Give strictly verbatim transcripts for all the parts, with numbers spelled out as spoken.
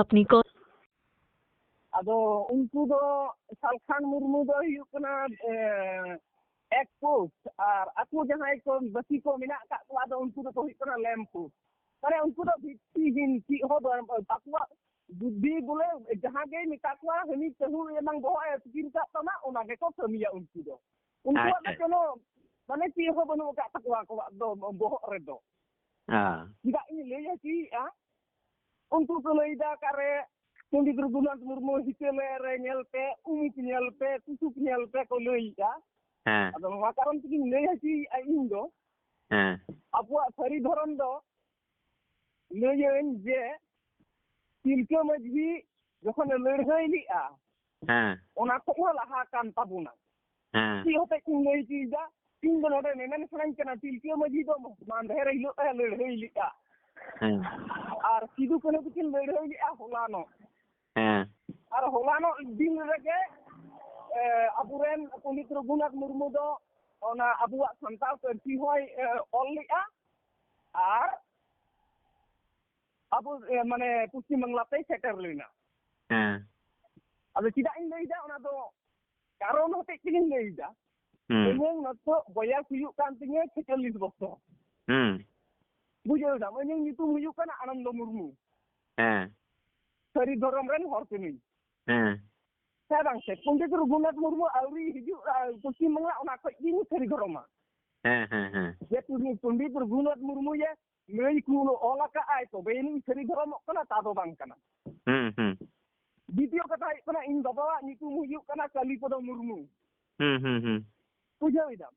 अपनी कॉल। ᱟᱫᱚ ᱩᱱᱠᱩ ᱫᱚ ᱥᱟᱞᱠᱷᱟᱱ ᱢᱩᱨᱢᱩ ᱫᱚ ᱦᱩᱭᱩᱜ ᱠᱟᱱᱟ, ᱮ, ᱮᱠ ᱯᱳᱥᱴ, ᱟᱨ ᱟᱠᱚ ᱡᱟᱦᱟᱸᱭ ᱠᱚ ᱵᱟᱹᱠᱤ ᱠᱚ ᱢᱮᱱᱟᱜ ᱟᱠᱟᱫ ᱠᱚᱣᱟ, ᱟᱫᱚ ᱩᱱᱠᱩ ᱫᱚᱠᱚ ᱦᱩᱭᱩᱜ ᱠᱟᱱᱟ ᱞᱮᱢᱯ ᱯᱳᱥᱴ᱾ ᱢᱟᱱᱮ ᱩᱱᱠᱩ ᱫᱚ ᱵᱷᱤᱛᱛᱤᱦᱤᱱ, ᱪᱮᱫ ᱦᱚᱸ ᱵᱟᱝ, ᱟᱠᱚᱣᱟᱜ ᱵᱩᱫᱽᱫᱷᱤ ᱵᱚᱞᱮ ᱡᱟᱦᱟᱸ ᱜᱮᱭ ᱢᱮᱛᱟ ᱠᱚᱣᱟ, ᱦᱟᱹᱱᱤ ᱛᱟᱹᱦᱩ ᱮᱢᱟᱱ ᱵᱚᱦᱚᱜ ᱮ ᱟᱹᱛᱠᱤᱨ ᱠᱟᱜ ᱛᱟᱢᱟ, ᱚᱱᱟ ᱜᱮᱠᱚ ᱠᱟᱹᱢᱤᱭᱟ ᱩᱱᱠᱩ ᱫᱚ᱾ ᱩᱱᱠᱩᱣᱟᱜ ᱫᱚ ᱟᱪᱪᱷᱟ᱾ ᱠᱳᱱᱳ, ᱢᱟᱱᱮ, ᱪᱮᱫ ᱦᱚᱸ ᱵᱟᱹᱱᱩᱜ ᱟᱠᱟᱫ ᱛᱟᱠᱚᱣᱟ ᱟᱠᱚᱣᱟᱜ ᱫᱚ ᱵᱚᱦᱚᱜ ᱨᱮᱫᱚ᱾ ᱦᱮᱸ᱾ ᱪᱮᱫᱟᱜ ᱤᱧ ᱞᱟᱹᱭ ᱦᱚᱪᱚᱭᱮᱫᱼᱟ, ᱩᱱᱠᱩ ᱠᱚ ᱞᱟᱹᱭᱫᱟ, ᱚᱠᱟᱨᱮ ᱯᱚᱱᱰᱤᱛ ᱨᱚᱜᱷᱩᱱᱟᱛᱷ ᱢᱩᱨᱢᱩ ᱦᱤᱛᱟᱹᱞᱮ ᱨᱮ ᱧᱮᱞ ᱯᱮ, ᱩᱢᱩᱠ ᱧᱮᱞ ᱯᱮ, ᱛᱩᱥᱩᱠ ᱧᱮᱞ ᱯᱮ ᱠᱚ ᱞᱟᱹᱭᱮᱫᱼᱟ᱾ ᱦᱮᱸ᱾ ᱟᱫᱚ ᱱᱚᱣᱟ ᱠᱟᱨᱚᱱ ᱛᱮᱜᱤᱧ ᱞᱟᱹᱭ ᱦᱚᱪᱚᱭᱮᱫᱼᱟ ᱤᱧ ᱫᱚ, ᱦᱮᱸ᱾ ᱟᱵᱚᱣᱟᱜ ᱥᱟᱹᱨᱤ ᱫᱷᱚᱨᱚᱢ ᱫᱚ ᱞᱟᱹᱭᱟᱹᱧ ᱡᱮ ᱛᱤᱞᱠᱟᱹ ᱢᱟᱹᱡᱷᱤ ᱡᱚᱠᱷᱚᱱᱮ ᱞᱟᱹᱲᱦᱟᱹᱭ ᱞᱮᱫᱼᱟ, ᱦᱮᱸ᱾ ᱚᱱᱟ ᱠᱷᱚᱱ ᱦᱚᱸ ᱞᱟᱦᱟ ᱠᱟᱱ ᱛᱟᱵᱚᱱᱟ᱾ ᱦᱮᱸ᱾ ᱪᱮᱫ ᱦᱚᱛᱮᱡ ᱛᱤᱧ ᱞᱟᱹᱭ ᱦᱚᱪᱚᱭᱮᱫᱟ? ᱤᱧ ᱫᱚ ᱱᱚᱰᱮ ᱢᱮᱢᱮᱱ ᱥᱟᱱᱟᱧ ᱠᱟᱱᱟ, ᱛᱤᱞᱠᱟᱹ ᱢᱟᱹᱡᱷᱤ ᱫᱚ ᱢᱟᱦᱫᱮᱨ ᱦᱤᱞᱳᱜ ᱮ ᱞᱟᱹᱲᱦᱟᱹᱭ ᱞᱮᱫᱼᱟ᱾ ᱦᱮᱸ᱾ ᱟᱨ ᱥᱤᱫᱩ ᱠᱟᱹᱱᱦᱩ ᱛᱟᱹᱠᱤᱱ ᱞᱟᱹᱲᱦᱟᱹᱭ ᱞᱮᱫᱼᱟ ᱦᱚᱞᱟᱱᱚᱜ᱾ ᱦᱮᱸ᱾ ᱟᱨ ᱦᱚᱞᱟᱱᱚᱜ ᱫᱤᱱ ᱨᱮᱜᱮ, ᱮ, ᱟᱵᱚᱨᱮᱱ ᱯᱚᱱᱰᱤᱛ ᱨᱚᱜᱷᱩᱱᱟᱛᱷ ᱢᱩᱨᱢᱩ ᱫᱚ ᱚᱱᱟ ᱟᱵᱚᱣᱟᱜ ᱥᱟᱱᱛᱟᱲ ᱯᱟᱹᱨᱥᱤ ᱦᱚᱸᱭ, ᱮ, ᱚᱞ ᱞᱮᱫᱼᱟ᱾ ᱟᱨ ᱟᱵᱚ, ᱮ, ᱢᱟᱱᱮ, ᱯᱚᱥᱪᱤᱢ ᱵᱟᱝᱞᱟ ᱛᱮᱭ ᱥᱮᱴᱮᱨ ᱞᱮᱱᱟ᱾ ᱦᱮᱸ᱾ ᱟᱫᱚ ᱪᱮᱫᱟᱜ ᱤᱧ ᱞᱟᱹᱭᱫᱟ, ᱚᱱᱟ ᱫᱚ ᱠᱟᱨᱚᱱ ᱦᱚᱛᱮᱡ ᱛᱮᱜᱤᱧ ᱞᱟᱹᱭᱫᱟ᱾ ᱦᱩᱸ᱾ ᱤᱧᱟᱹᱝ ᱱᱤᱛᱚᱜ ᱵᱚᱭᱮᱥ ᱦᱩᱭᱩᱜ ᱠᱟᱱ ᱛᱤᱧᱟᱹ ᱪᱷᱮᱪᱚᱞᱞᱤᱥ ᱵᱚᱪᱷᱚᱨ᱾ ᱦᱩᱸ᱾ ᱵᱩᱡᱷᱟᱹᱣ ᱫᱟᱢ, ᱤᱧᱟᱹᱝ ᱧᱩᱛᱩᱢ ᱦᱩᱭᱩᱜ ᱠᱟᱱᱟ ᱟᱱᱚᱱᱫᱚ ᱢᱩᱨᱢᱩ᱾ ᱦᱮᱸ᱾ ᱥᱟᱹᱨᱤ ᱫᱷᱚᱨᱚᱢ ᱨᱮᱱ ᱦᱚᱲ ᱠᱟᱹᱱᱟᱹᱧ᱾ ᱦᱮᱸ᱾ ᱦᱮᱸ ᱵᱟᱝ ᱥᱮ? ᱯᱚᱱᱰᱤᱛ ᱨᱚᱜᱷᱩᱱᱟᱛᱷ ᱢᱩᱨᱢᱩ ᱟᱹᱣᱨᱤ ᱦᱤᱡᱩᱜ, ᱟ, ᱯᱚᱥᱪᱤᱢ ᱵᱟᱝᱞᱟ, ᱚᱱᱟ ᱠᱷᱚᱡ ᱜᱮ ᱤᱧ ᱥᱟᱹᱨᱤ ᱫᱷᱚᱨᱚᱢᱟ᱾ ᱦᱮᱸ, ᱦᱮᱸ, ᱦᱮᱸ᱾ ᱡᱮ ᱯᱚᱱᱰᱤᱛ, ᱯᱚᱱᱰᱤᱛ ᱨᱚᱜᱷᱩᱱᱟᱛᱷ ᱢᱩᱨᱢᱩ ᱡᱮ ᱞᱟᱹᱭ ᱠᱚ ᱚᱞ ᱟᱠᱟᱫ ᱟᱭ, ᱛᱚᱵᱮ ᱟᱹᱱᱤᱡ ᱥᱟᱹᱨᱤ ᱫᱷᱚᱨᱚᱢᱚᱜ ᱠᱟᱱᱟ, ᱛᱟ ᱫᱚ ᱵᱟᱝ ᱠᱟᱱᱟ᱾ ᱦᱩᱸ, ᱦᱩᱸ᱾ ᱫᱤᱛᱤᱭᱚ ᱠᱟᱛᱷᱟ ᱦᱩᱭᱩᱜ ᱠᱟᱱᱟ, ᱤᱧ ᱵᱟᱵᱟᱣᱟᱜ ᱧᱩᱛᱩᱢ ᱦᱩᱭᱩᱜ ᱠᱟᱱᱟ ᱠᱟᱞᱤᱯᱚᱫᱚ ᱢᱩᱨᱢᱩ᱾ ᱦᱩᱸ, ᱦᱩᱸ, ᱦᱩᱸ᱾ ᱵᱩᱡᱷᱟᱹᱣ ᱮᱫᱟᱢ?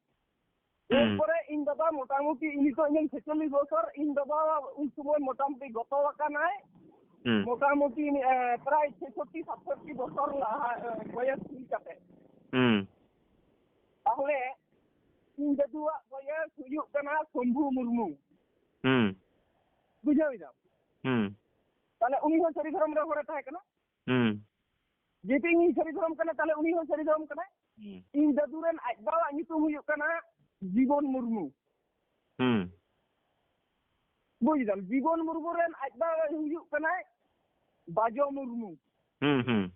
ᱦᱩᱸ᱾ ᱮᱨᱯᱚᱨᱮ ᱤᱧ ᱵᱟᱵᱟ ᱢᱚᱴᱟᱢᱩᱴᱤ, ᱤᱧ ᱱᱤᱛᱚᱜ ᱤᱧᱟᱹᱜ ᱪᱷᱮᱪᱚᱞᱞᱤᱥ ᱵᱚᱪᱷᱚᱨ, ᱤᱧ ᱵᱟᱵᱟ ᱩᱱ ᱥᱚᱢᱚᱭ ᱢᱚᱴᱟᱢᱩᱴᱤ ᱜᱚᱛᱚ ᱟᱠᱟᱱᱟᱭ᱾ ᱦᱩᱸ᱾ ᱢᱚᱴᱟᱢᱩᱴᱤ, ᱮ, ᱯᱨᱟᱭ ᱪᱷᱮᱥᱚᱴᱴᱤ ᱥᱟᱛᱥᱚᱴᱴᱤ ᱵᱚᱪᱷᱚᱨ ᱞᱟᱦᱟ, ᱮ, ᱵᱚᱭᱮᱥ ᱦᱩᱭ ᱠᱟᱛᱮ᱾ ᱦᱩᱸ᱾ ᱛᱟᱦᱚᱞᱮ ᱤᱧ ᱫᱟᱫᱩᱣᱟᱜ ᱵᱚᱭᱮᱥ ᱦᱩᱭᱩᱜ ᱠᱟᱱᱟ ᱥᱚᱢᱵᱷᱩ ᱢᱩᱨᱢᱩ᱾ ᱦᱩᱸ᱾ ᱵᱩᱡᱷᱟᱹᱣ ᱮᱫᱟᱢ? ᱦᱩᱸ᱾ ᱛᱟᱦᱚᱞᱮ ᱩᱱᱤ ᱦᱚᱸ ᱥᱟᱹᱨᱤ ᱫᱷᱚᱨᱚᱢ ᱨᱮ ᱦᱚᱲᱮ ᱛᱟᱦᱮᱸ ᱠᱟᱱᱟ᱾ ᱦᱩᱸ᱾ ᱡᱮᱦᱮᱛᱩ ᱤᱧ ᱥᱟᱹᱨᱤ ᱫᱷᱚᱨᱚᱢ ᱠᱟᱱᱟ, ᱛᱟᱦᱚᱞᱮ ᱩᱱᱤ ᱦᱚᱸ ᱥᱟᱹᱨᱤ ᱫᱷᱚᱨᱚᱢ ᱠᱟᱱᱟᱭ᱾ ᱦᱩᱸ᱾ ᱤᱧ ᱫᱟᱫᱩ ᱨᱮᱱ ᱟᱡ ᱵᱟᱵᱟᱣᱟᱜ ᱧᱩᱛᱩᱢ ᱦᱩᱭᱩᱜ ᱠᱟᱱᱟ ᱡᱤᱵᱚᱱ ᱢᱩᱨᱢᱩ᱾ ᱦᱩᱸ᱾ ᱵᱩᱡ ᱫᱟᱢ, ᱡᱤᱵᱚᱱ ᱢᱩᱨᱢᱩ ᱨᱮᱱ ᱟᱡ ᱵᱟᱵᱟ ᱦᱩᱭᱩᱜ ᱠᱟᱱᱟᱭ ᱵᱟᱡᱚ ᱢᱩᱨᱢᱩ᱾ ᱦᱩᱸ, ᱦᱩᱸ᱾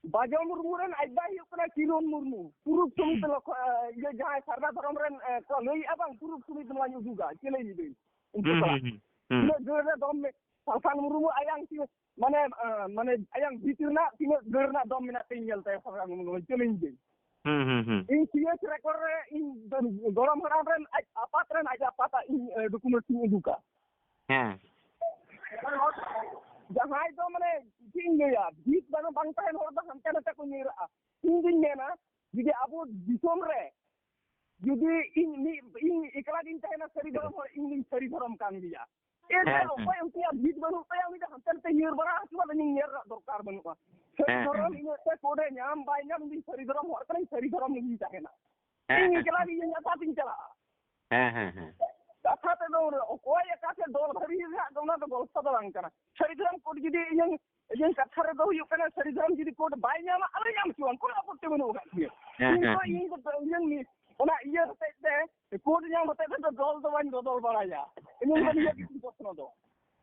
ᱵᱟᱡᱚ ᱢᱩᱨᱢᱩ ᱨᱮᱱ ᱟᱡ ᱫᱟᱭ ᱦᱩᱭᱩᱜ ᱠᱟᱱᱟ ᱠᱤᱨᱚᱱ ᱢᱩᱨᱢᱩ᱾ ᱯᱩᱨᱩᱵ ᱥᱩᱢᱤᱛ ᱞᱚᱠᱷᱚ-, ᱤᱭᱟᱹ, ᱡᱟᱦᱟᱸᱭ ᱥᱟᱨᱱᱟ ᱫᱷᱚᱨᱚᱢ ᱨᱮᱱ, ᱮ, ᱠᱚ ᱞᱟᱹᱭᱮᱜᱼᱟ ᱵᱟᱝ, ᱯᱩᱨᱩᱵ ᱥᱩᱢᱤᱛ ᱱᱚᱣᱟᱧ ᱩᱫᱩᱜᱟ, ᱪᱮᱞᱮᱧᱡᱽ ᱫᱟᱹᱧ᱾ ᱩᱱᱠᱩ ᱦᱩᱸ, ᱥᱟᱞᱟᱜ᱾ ᱦᱩᱸ, ᱦᱩᱸ, ᱦᱩᱸ᱾ ᱛᱤᱱᱟᱹᱜ ᱡᱳᱨ ᱨᱮ ᱫᱚᱢ ᱢᱮ-, ᱥᱟᱞᱠᱷᱟᱱ ᱢᱩᱨᱢᱩ ᱟᱭᱟᱝ ᱛᱤᱱᱟᱹᱜ, ᱢᱟᱱᱮ, ᱮ, ᱢᱟᱱᱮ ᱟᱭᱟᱝ ᱵᱷᱤᱛ ᱨᱮᱱᱟᱜ ᱛᱤᱱᱟᱹᱜ ᱜᱟᱹᱲ ᱨᱮᱱᱟᱜ ᱫᱚᱢ ᱢᱮᱱᱟᱜ ᱛᱤᱧ ᱧᱮᱞ ᱛᱟᱭᱟ, ᱥᱟᱞᱠᱷᱟᱱ ᱢᱩᱨᱢᱩ, ᱪᱮᱞᱮᱧᱡᱽ ᱫᱟᱹᱧ᱾ ᱦᱩᱸ, ᱦᱩᱸ, ᱦᱩᱸ᱾ ᱤᱧ ᱥᱤᱭᱟᱹ ᱨᱮᱠᱚᱨᱰ ᱨᱮ ᱤᱧ ᱫᱚ ᱜᱚᱲᱚᱢ ᱦᱟᱲᱟᱢ ᱨᱮᱱ ᱟᱡ ᱟᱯᱟᱛ ᱨᱮᱱ ᱟᱡ ᱟᱯᱟᱛᱟᱜ ᱤᱧ, ᱮ, ᱰᱚᱠᱩᱢᱮᱱᱴᱥ ᱤᱧ ᱩᱫᱩᱜᱟ᱾ ᱦᱮᱸ᱾ ᱡᱟᱦᱟᱸᱭ ᱫᱚ ᱢᱟᱱᱮ ᱪᱮᱫ ᱤᱧ ᱞᱟᱹᱭᱟ, ᱵᱷᱤᱛ ᱵᱟᱝ, ᱵᱟᱝ ᱛᱟᱦᱮᱱ ᱦᱚᱲ ᱫᱚ ᱦᱟᱱᱛᱮ ᱱᱟᱛᱮ ᱠᱚ ᱧᱤᱨᱟᱜᱼᱟ᱾ ᱤᱧ ᱫᱩᱧ ᱢᱮᱱᱟ, ᱡᱩᱫᱤ ᱟᱵᱚ ᱫᱤᱥᱚᱢ ᱨᱮ ᱡᱩᱫᱤ ᱤᱧ ᱢᱤᱫ, ᱤᱧ ᱮᱠᱞᱟ ᱜᱤᱧ ᱛᱟᱦᱮᱱᱟ ᱥᱟᱹᱨᱤ ᱫᱷᱚᱨᱚᱢ ᱦᱚᱲ, ᱤᱧ ᱫᱩᱧ ᱥᱟᱹᱨᱤ ᱫᱷᱚᱨᱚᱢ ᱠᱟᱱ ᱜᱮᱭᱟ᱾ ᱮᱱᱛᱮ ᱦᱮᱸ, ᱦᱮᱸ᱾ ᱚᱠᱚᱭ ᱩᱱᱠᱩᱭᱟᱜ ᱵᱷᱤᱛ ᱵᱟᱹᱱᱩᱜ ᱛᱟᱭᱟ, ᱩᱱᱤ ᱫᱚ ᱦᱟᱱᱛᱮ ᱱᱟᱛᱮ ᱧᱤᱨ ᱵᱟᱲᱟ ᱦᱚᱪᱚᱣᱟᱜ ᱫᱚ ᱧᱮᱞ ᱨᱮᱱᱟᱜ ᱫᱚᱨᱠᱟᱨ ᱵᱟᱹᱱᱩᱜᱼᱟ᱾ ᱥᱟᱹᱨᱤ ᱦᱮᱸ, ᱫᱷᱚᱨᱚᱢ ᱦᱮᱸ᱾ ᱤᱱᱟᱹᱜ ᱛᱮ ᱠᱳᱰᱮ ᱧᱟᱢ ᱵᱟᱭ ᱧᱟᱢ, ᱤᱧ ᱫᱩᱧ ᱥᱟᱹᱨᱤ ᱫᱷᱚᱨᱚᱢ ᱦᱚᱲ ᱠᱟᱱᱟᱧ, ᱥᱟᱹᱨᱤ ᱫᱷᱚᱨᱚᱢ ᱨᱮᱜᱤᱧ ᱛᱟᱦᱮᱱᱟ᱾ ᱦᱮᱸ, ᱤᱧ ᱦᱮᱸ, ᱮᱠᱞᱟ ᱦᱮᱸ᱾ ᱜᱮ ᱤᱧᱟᱹᱜ ᱟᱥᱟ ᱛᱤᱧ ᱪᱟᱞᱟᱜᱼᱟ᱾ ᱦᱮᱸ, ᱦᱮᱸ, ᱦᱮᱸ᱾ ᱠᱟᱛᱷᱟ ᱛᱮᱫᱚ ᱚᱠᱚᱭ ᱚᱠᱟ ᱥᱮᱫ ᱫᱚᱞ ᱵᱷᱟᱹᱨᱤ ᱨᱮᱱᱟᱜ ᱫᱚ ᱚᱱᱟ ᱫᱚ ᱜᱚᱞᱯᱷᱚ ᱫᱚ ᱵᱟᱝ ᱠᱟᱱᱟ᱾ ᱥᱟᱹᱨᱤ ᱫᱷᱚᱨᱚᱢ ᱠᱳᱰ ᱡᱩᱫᱤ ᱤᱧᱟᱹᱝ, ᱤᱧᱟᱹᱝ ᱠᱟᱛᱷᱟ ᱨᱮᱫᱚ ᱦᱩᱭᱩᱜ ᱠᱟᱱᱟ, ᱥᱟᱹᱨᱤ ᱫᱷᱚᱨᱚᱢ ᱡᱩᱫᱤ ᱠᱳᱰ ᱵᱟᱭ ᱧᱟᱢᱟ, ᱟᱞᱚ ᱧᱟᱢ ᱦᱚᱪᱚᱣᱟᱱ, ᱠᱳᱱᱳ ᱟᱯᱚᱛᱛᱤ ᱵᱟᱹᱱᱩᱜ ᱟᱠᱟᱫ ᱛᱤᱧᱟᱹ᱾ ᱦᱮᱸ, ᱤᱧ ᱦᱮᱸ, ᱫᱚ, ᱦᱮᱸ᱾ ᱤᱧ ᱫᱚ ᱤᱭᱟᱹ ᱱᱤ-, ᱚᱱᱟ ᱤᱭᱟᱹ ᱦᱚᱛᱮᱡ ᱛᱮ, ᱠᱳᱰ ᱧᱟᱢ ᱦᱚᱛᱮᱡ ᱛᱮ ᱫᱚ ᱫᱚᱞ ᱫᱚ ᱵᱟᱹᱧ ᱫᱚᱫᱚᱞ ᱵᱟᱲᱟᱭᱟ᱾ ᱤᱧᱟᱹᱝ ᱫᱚ ᱦᱮᱸ, ᱱᱤᱭᱟᱹ ᱦᱮᱸ, ᱜᱮ ᱦᱮᱸ᱾ ᱛᱤᱧ ᱯᱨᱚᱥᱱᱚ ᱫᱚ᱾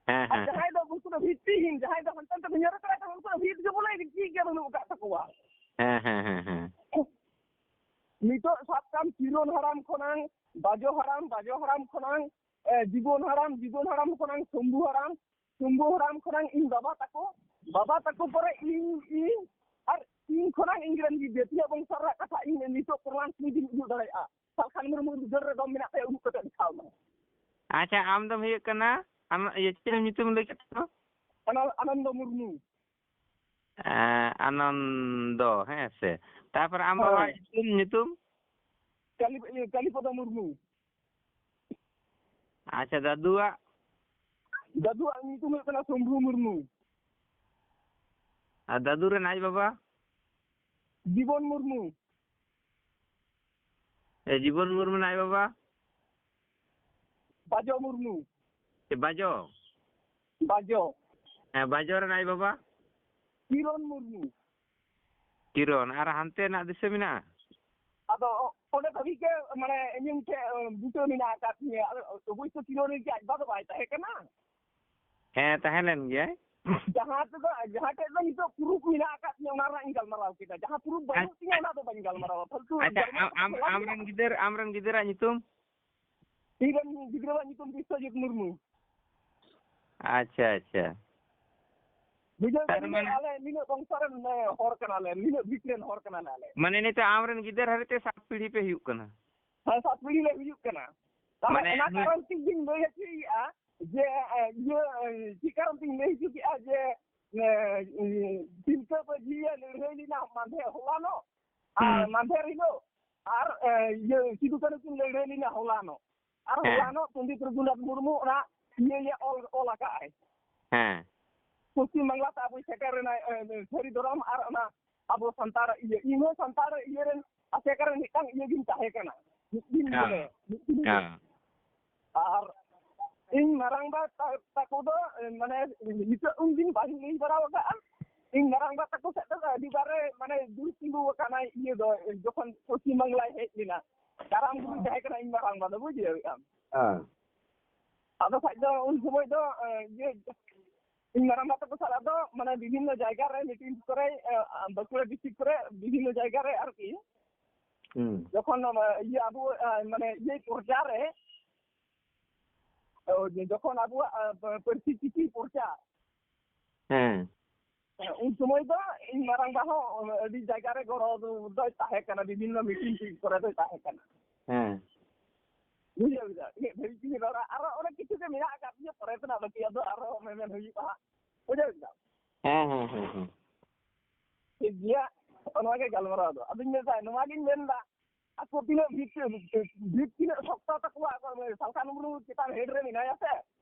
ᱦᱮᱸ, ᱟᱨ ᱦᱮᱸ, ᱡᱟᱦᱟᱸᱭ ᱦᱮᱸ᱾ ᱫᱚ ᱩᱱᱠᱩ ᱫᱚ ᱵᱷᱤᱛᱛᱤᱦᱤᱱ, ᱡᱟᱦᱟᱸᱭ ᱫᱚ ᱦᱟᱱᱛᱮ ᱱᱟᱛᱮ ᱠᱚ ᱧᱮᱞ ᱠᱟᱱᱟ, ᱩᱱᱠᱩ ᱫᱚ ᱵᱷᱤᱛ ᱜᱮ ᱵᱚᱞᱮ ᱪᱮᱫ ᱜᱮ ᱵᱟᱹᱱᱩᱜ ᱟᱠᱟᱫ ᱛᱟᱠᱚᱣᱟ᱾ ᱦᱮᱸ, ᱦᱮᱸ, ᱦᱮᱸ, ᱦᱮᱸ᱾ ᱱᱤᱛᱚᱜ ᱥᱟᱵ ᱠᱟᱢ ᱠᱤᱨᱚᱱ ᱦᱟᱲᱟᱢ ᱠᱷᱚᱱᱟᱝ, ᱵᱟᱡᱚ ᱦᱟᱲᱟᱢ, ᱵᱟᱡᱚ ᱦᱟᱲᱟᱢ ᱠᱷᱚᱱᱟᱝ, ᱮ, ᱡᱤᱵᱚᱱ ᱦᱟᱲᱟᱢ, ᱡᱤᱵᱚᱱ ᱦᱟᱲᱟᱢ ᱠᱷᱚᱱᱟᱝ ᱥᱚᱢᱵᱷᱩ ᱦᱟᱲᱟᱢ, ᱥᱚᱢᱵᱷᱩ ᱦᱟᱲᱟᱢ ᱠᱷᱚᱱᱟᱝ ᱤᱧ ᱵᱟᱵᱟ ᱛᱟᱠᱚ, ᱵᱟᱵᱟ ᱛᱟᱠᱚ ᱯᱚᱨᱮ ᱤᱧ, ᱤᱧ, ᱟᱨ ᱤᱧ ᱠᱷᱚᱱᱟᱝ ᱤᱧ ᱨᱮᱱ ᱜᱤᱫᱽᱨᱟᱹ, ᱛᱤᱱᱟᱹᱜ ᱵᱚᱝᱥᱚ ᱨᱮᱱᱟᱜ ᱠᱟᱛᱷᱟ ᱤᱧ ᱱᱤᱛᱚᱜ ᱯᱨᱚᱢᱟᱱ ᱥᱚᱢᱤᱛᱤᱧ ᱩᱫᱩᱜ ᱫᱟᱲᱮᱭᱟᱜᱼᱟ᱾ ᱥᱟᱞᱠᱷᱟᱱ ᱢᱩᱨᱢᱩ ᱩᱫᱟᱹᱨ ᱨᱮ ᱫᱚᱢ ᱢᱮᱱᱟᱜ ᱛᱟᱭᱟ, ᱩᱫᱩᱜ ᱠᱟᱛᱮ ᱫᱮᱠᱷᱟᱣ ᱢᱮ᱾ ᱟᱪᱪᱷᱟ, ᱟᱢ ᱫᱚᱢ ᱦᱩᱭᱩᱜ ᱠᱟᱱᱟ, ᱟᱢ, ᱤᱭᱟᱹ, ᱪᱮᱫ ᱧᱩᱛᱩᱢ ᱞᱟᱹᱭ ᱠᱮᱫ ᱛᱟᱢᱟ? ᱟᱱᱚ-, ᱟᱱᱚᱱᱫᱚ ᱢᱩᱨᱢᱩ᱾ ᱮᱸ, ᱟᱱᱚᱱᱫᱚ, ᱦᱮᱸ ᱥᱮ? ᱛᱟᱨᱯᱚᱨ ᱟᱢ ᱵᱟᱵᱟᱣᱟᱜ ᱦᱳᱭ᱾ ᱧᱩᱛᱩᱢ, ᱧᱩᱛᱩᱢ? ᱠᱟᱞᱤ-, ᱤᱭᱟᱹ, ᱠᱟᱞᱤᱯᱚᱫᱚ ᱢᱩᱨᱢᱩ᱾ ᱟᱪᱪᱷᱟ, ᱫᱟᱫᱩᱣᱟᱜ? ᱫᱟᱫᱩᱣᱟᱜ ᱧᱩᱛᱩᱢ ᱦᱩᱭᱩᱜ ᱠᱟᱱᱟ ᱥᱚᱢᱵᱷᱩ ᱢᱩᱨᱢᱩ᱾ ᱟᱨ ᱫᱟᱫᱩ ᱨᱮᱱ ᱟᱡ ᱵᱟᱵᱟ? ᱡᱤᱵᱚᱱ ᱢᱩᱨᱢᱩ᱾ ᱮ, ᱡᱤᱵᱚᱱ ᱢᱩᱨᱢᱩ ᱨᱮᱱ ᱟᱡ ᱵᱟᱵᱟ? ᱵᱟᱡᱚ ᱢᱩᱨᱢᱩ᱾ ᱮ, ᱵᱟᱡᱚ? ᱵᱟᱡᱚ᱾ ᱦᱮᱸ, ᱵᱟᱡᱚ ᱨᱮᱱ ᱟᱡ ᱵᱟᱵᱟ? ᱠᱤᱨᱚᱱ ᱢᱩᱨᱢᱩ᱾ ᱠᱤᱨᱚᱱ, ᱟᱨ ᱦᱟᱱᱛᱮ ᱱᱟᱜ ᱫᱤᱥᱟᱹ ᱢᱮᱱᱟᱜᱼᱟ? ᱟᱫᱚ ᱚᱸᱰᱮ ᱫᱷᱟᱹᱵᱤᱡ ᱜᱮ, ᱢᱟᱱᱮ, ᱤᱧ ᱴᱷᱮᱡ ᱵᱩᱴᱟᱹ ᱢᱮᱱᱟᱜ ᱟᱠᱟᱫ ᱛᱤᱧᱟᱹ᱾ ᱟᱫᱚ ᱚᱵᱚᱥᱥᱚ ᱠᱤᱨᱚᱱ ᱨᱮᱱ ᱟᱡ ᱵᱟᱵᱟ ᱫᱚ ᱵᱟᱭ ᱛᱟᱦᱮᱸ ᱠᱟᱱᱟ᱾ ᱦᱮᱸ, ᱛᱟᱦᱮᱸ ᱞᱮᱱ ᱜᱮᱭᱟᱭ᱾ ᱡᱟᱦᱟᱸ ᱛᱮᱫᱚ, ᱡᱟᱦᱟᱸ ᱴᱷᱮᱡ ᱫᱚ ᱱᱤᱛᱚᱜ proof ᱢᱮᱱᱟᱜ ᱟᱠᱟᱫ ᱛᱤᱧᱟᱹ, ᱚᱱᱟ ᱨᱮᱱᱟᱜ ᱤᱧ ᱜᱟᱞᱢᱟᱨᱟᱣ ᱠᱮᱫᱟ᱾ ᱡᱟᱦᱟᱸ proof ᱵᱟᱹᱱᱩᱜ ᱛᱤᱧᱟᱹ, ᱚᱱᱟ ᱫᱚ ᱵᱟᱹᱧ ᱜᱟᱞᱢᱟᱨᱟᱣᱟ᱾ ᱯᱷᱟᱞᱛᱩ ᱟᱪᱪᱷᱟ, ᱜᱟᱞᱢᱟᱨᱟᱣ ᱟᱢ, ᱟᱢ, ᱫᱚ ᱵᱟᱝ ᱟᱢᱨᱮᱱ ᱠᱟᱱᱟ᱾ ᱜᱤᱫᱟᱹᱨ, ᱟᱢᱨᱮᱱ ᱜᱤᱫᱟᱹᱨᱟᱜ ᱧᱩᱛᱩᱢ? ᱤᱧ ᱨᱮᱱ ᱜᱤᱫᱽᱨᱟᱹᱣᱟᱜ ᱧᱩᱛᱩᱢ ᱵᱤᱥᱥᱚᱡᱤᱛ ᱢᱩᱨᱢᱩ᱾ ᱟᱪᱪᱷᱟ, ᱟᱪᱪᱷᱟ᱾ ᱵᱩᱡᱷᱟᱹᱣ ᱛᱟᱨ ᱠᱮᱫ ᱢᱟᱱᱮ ᱟᱞᱮ ᱱᱤᱱᱟᱹᱜ ᱵᱚᱝᱥᱚ ᱨᱮᱱ, ᱮ, ᱦᱚᱲ ᱠᱟᱱᱟᱞᱮ, ᱱᱤᱱᱟᱹᱜ ᱵᱷᱤᱛ ᱨᱮᱱ ᱦᱚᱲ ᱠᱟᱱᱟᱞᱮ ᱟᱞᱮ᱾ ᱢᱟᱱᱮ ᱱᱤᱛᱚᱜ ᱟᱢᱨᱮᱱ ᱜᱤᱫᱟᱹᱨ ᱦᱟᱹᱨᱤᱡ ᱛᱮ ᱥᱟᱛ ᱯᱤᱲᱦᱤ ᱯᱮ ᱦᱩᱭᱩᱜ ᱠᱟᱱᱟ? ᱦᱮᱸ, ᱥᱟᱛ ᱯᱤᱲᱦᱤ ᱞᱮ ᱦᱩᱭᱩᱜ ᱠᱟᱱᱟ᱾ ᱛᱟᱦᱞᱮ ᱢᱟᱱᱮ ᱚᱱᱟ ᱱᱩᱭ ᱠᱟᱨᱚᱱ ᱛᱮᱜᱤᱧ ᱞᱟᱹᱭ ᱦᱚᱪᱚᱭᱮᱫᱼᱟ ᱡᱮ, ᱮ, ᱤᱭᱟᱹ, ᱮ, ᱪᱮᱫ ᱠᱟᱨᱚᱱ ᱛᱤᱧ ᱞᱟᱹᱭ ᱦᱚᱪᱚ ᱠᱮᱫᱼᱟ ᱡᱮ, ᱮ, ᱛᱤᱞᱠᱟᱹ ᱢᱟᱹᱡᱷᱤᱭᱮ ᱞᱟᱹᱲᱦᱟᱹᱭ ᱞᱮᱱᱟ ᱢᱟᱫᱷᱮᱨ ᱦᱚᱞᱟᱱᱚᱜ, ᱟᱨ ᱦᱩᱸ᱾ ᱢᱟᱫᱷᱮᱨ ᱦᱤᱞᱳᱜ, ᱟᱨ, ᱮ, ᱤᱭᱟᱹ, ᱥᱤᱫᱩ ᱠᱟᱹᱱᱦᱩ ᱠᱤᱱ ᱞᱟᱹᱲᱦᱟᱹᱭ ᱞᱮᱱᱟ ᱦᱚᱞᱟᱱᱚᱜ᱾ ᱟᱨ ᱦᱮᱸ᱾ ᱦᱚᱞᱟᱱᱚᱜ ᱯᱚᱱᱰᱤᱛ ᱨᱚᱜᱷᱩᱱᱟᱛᱷ ᱢᱩᱨᱢᱩ ᱚᱱᱟ ᱤᱭᱟᱹ ᱤᱭᱟᱹ ᱚᱞ, ᱚᱞ ᱟᱠᱟᱫ ᱟᱭ᱾ ᱦᱮᱸ᱾ ᱯᱚᱥᱪᱤᱢ ᱵᱟᱝᱞᱟ ᱛᱮ ᱟᱵᱚᱭ ᱥᱮᱴᱮᱨ ᱮᱱᱟᱭ, ᱮ, ᱥᱟᱹᱨᱤ ᱫᱷᱚᱨᱚᱢ ᱟᱨ ᱚᱱᱟ ᱟᱵᱚ ᱥᱟᱱᱛᱟᱲ ᱤᱭᱟᱹ, ᱤᱧ ᱦᱚᱸ ᱥᱟᱱᱛᱟᱲ ᱤᱭᱟᱹ ᱨᱮᱱ ᱟᱥᱮᱠᱟ ᱨᱮᱱ ᱢᱤᱫᱴᱟᱝ ᱤᱭᱟᱹ ᱜᱤᱧ ᱛᱟᱦᱮᱸ ᱠᱟᱱᱟ, ᱢᱤᱫ ᱫᱤᱱ ᱦᱮᱸ᱾ ᱵᱚᱞᱮ, ᱢᱤᱫ ᱫᱤᱱ ᱦᱮᱸ᱾ ᱟᱨ ᱤᱧ ᱢᱟᱨᱟᱝᱵᱟ ᱛᱟ-, ᱛᱟᱠᱚ ᱫᱚ, ᱮ, ᱢᱟᱱᱮ, ᱱᱤᱛᱚᱜ ᱩᱱ ᱫᱤᱱ ᱵᱟᱹᱧ ᱞᱟᱹᱭ ᱵᱟᱲᱟ ᱟᱠᱟᱫᱼᱟ᱾ ᱤᱧ ᱢᱟᱨᱟᱝᱵᱟ ᱛᱟᱠᱚ ᱥᱮᱫ ᱫᱚ ᱟᱹᱰᱤ ᱵᱟᱨᱮ, ᱢᱟᱱᱮ, ᱫᱩᱲᱩᱵ ᱛᱤᱸᱜᱩ ᱟᱠᱟᱱᱟᱭ ᱤᱭᱟᱹ ᱫᱚ, ᱡᱚᱠᱷᱚᱱ ᱯᱚᱥᱪᱤᱢ ᱵᱟᱝᱞᱟᱭ ᱦᱮᱡ ᱞᱮᱱᱟ᱾ ᱠᱟᱨᱟᱢ ᱜᱩᱨᱩᱭ ᱛᱟᱦᱮᱸ ᱠᱟᱱᱟ ᱤᱧ ᱢᱟᱨᱟᱝᱵᱟ ᱫᱚ, ᱵᱩᱡᱽ ᱫᱟᱲᱮᱭᱟᱜ ᱟᱢ᱾ ᱦᱮᱸ᱾ ᱟᱫᱚ ᱠᱷᱟᱡ ᱫᱚ ᱩᱱ ᱥᱚᱢᱚᱭ ᱫᱚ, ᱮ, ᱤᱭᱟᱹ, ᱤᱧ ᱢᱟᱨᱟᱝᱵᱟ ᱛᱟᱠᱚ ᱥᱟᱞᱟᱜ ᱫᱚ, ᱢᱟᱱᱮ, ᱵᱤᱵᱷᱤᱱᱱᱚ ᱡᱟᱭᱜᱟ ᱨᱮ, meeting ᱠᱚᱨᱮ, ᱮ, ᱵᱟᱸᱠᱩᱲᱟ district ᱠᱚᱨᱮ, ᱵᱤᱵᱷᱤᱱᱱᱚ ᱡᱟᱭᱜᱟ ᱨᱮ ᱟᱨᱠᱤ, ᱦᱩᱸ᱾ ᱡᱚᱠᱷᱚᱱ, ᱮ, ᱤᱭᱟᱹ, ᱟᱵᱚ, ᱮ, ᱢᱟᱱᱮ, ᱤᱭᱟᱹ ᱯᱚᱨᱪᱟ ᱨᱮ, ᱮ, ᱡᱚᱠᱷᱚᱱ ᱟᱵᱚᱣᱟᱜ, ᱮ, ᱯᱟᱹᱨᱥᱤ ᱪᱤᱠᱤ ᱯᱚᱨᱪᱟ, ᱦᱮᱸ᱾ ᱦᱮᱸ, ᱩᱱ ᱥᱚᱢᱚᱭ ᱫᱚ ᱤᱧ ᱢᱟᱨᱟᱝᱵᱟ ᱦᱚᱸ ᱟᱹᱰᱤ ᱡᱟᱭᱜᱟ ᱨᱮ ᱜᱚᱲᱚ ᱫᱚ, ᱫᱚᱭ ᱛᱟᱦᱮᱸ ᱠᱟᱱᱟ, ᱵᱤᱵᱷᱤᱱᱱᱚ meeting ᱠᱚᱨᱮ ᱫᱚᱭ ᱛᱟᱦᱮᱸ ᱠᱟᱱᱟ᱾ ᱦᱮᱸ᱾ ᱵᱩᱡᱷᱟᱹᱣ ᱠᱮᱫᱟ? ᱤᱱᱟᱹᱜ ᱫᱷᱟᱹᱵᱤᱡ ᱛᱮᱜᱮ ᱨᱚᱲᱟ᱾ ᱟᱨᱚ ᱚᱱᱮ ᱠᱤᱪᱷᱩ ᱜᱮ ᱢᱮᱱᱟᱜ ᱟᱠᱟᱫ ᱛᱤᱧᱟᱹ, ᱯᱚᱨᱮ ᱛᱮᱱᱟᱜ ᱵᱟᱹᱠᱤᱭᱟᱜ ᱫᱚ ᱟᱨᱦᱚᱸ ᱢᱮᱢᱮᱱ ᱦᱩᱭᱩᱜᱼᱟ ᱦᱟᱸᱜ᱾ ᱵᱩᱡᱷᱟᱹᱣ ᱠᱮᱫᱟ? ᱦᱮᱸ, ᱦᱮᱸ, ᱦᱮᱸ, ᱦᱮᱸ᱾ ᱴᱷᱤᱠ ᱜᱮᱭᱟ, ᱱᱚᱜᱼᱚ ᱱᱚᱣᱟ ᱜᱮ ᱜᱟᱞᱢᱟᱨᱟᱣ ᱫᱚ᱾ ᱟᱫᱚᱧ ᱢᱮᱱᱫᱟ, ᱱᱚᱣᱟᱧ ᱢᱮᱱᱫᱟ, ᱟᱠᱚ ᱛᱤᱱᱟᱹᱜ ᱵᱷᱤᱛ, ᱵᱷᱤᱛ ᱛᱤᱱᱟᱹᱜ ᱥᱚᱠᱛᱚ ᱛᱟᱠᱚᱣᱟ, ᱥᱟᱞᱠᱷᱟᱱ ᱢᱩᱨᱢᱩ ᱪᱮᱛᱟᱱ head ᱨᱮ ᱢᱮᱱᱟᱭᱟ ᱥᱮ,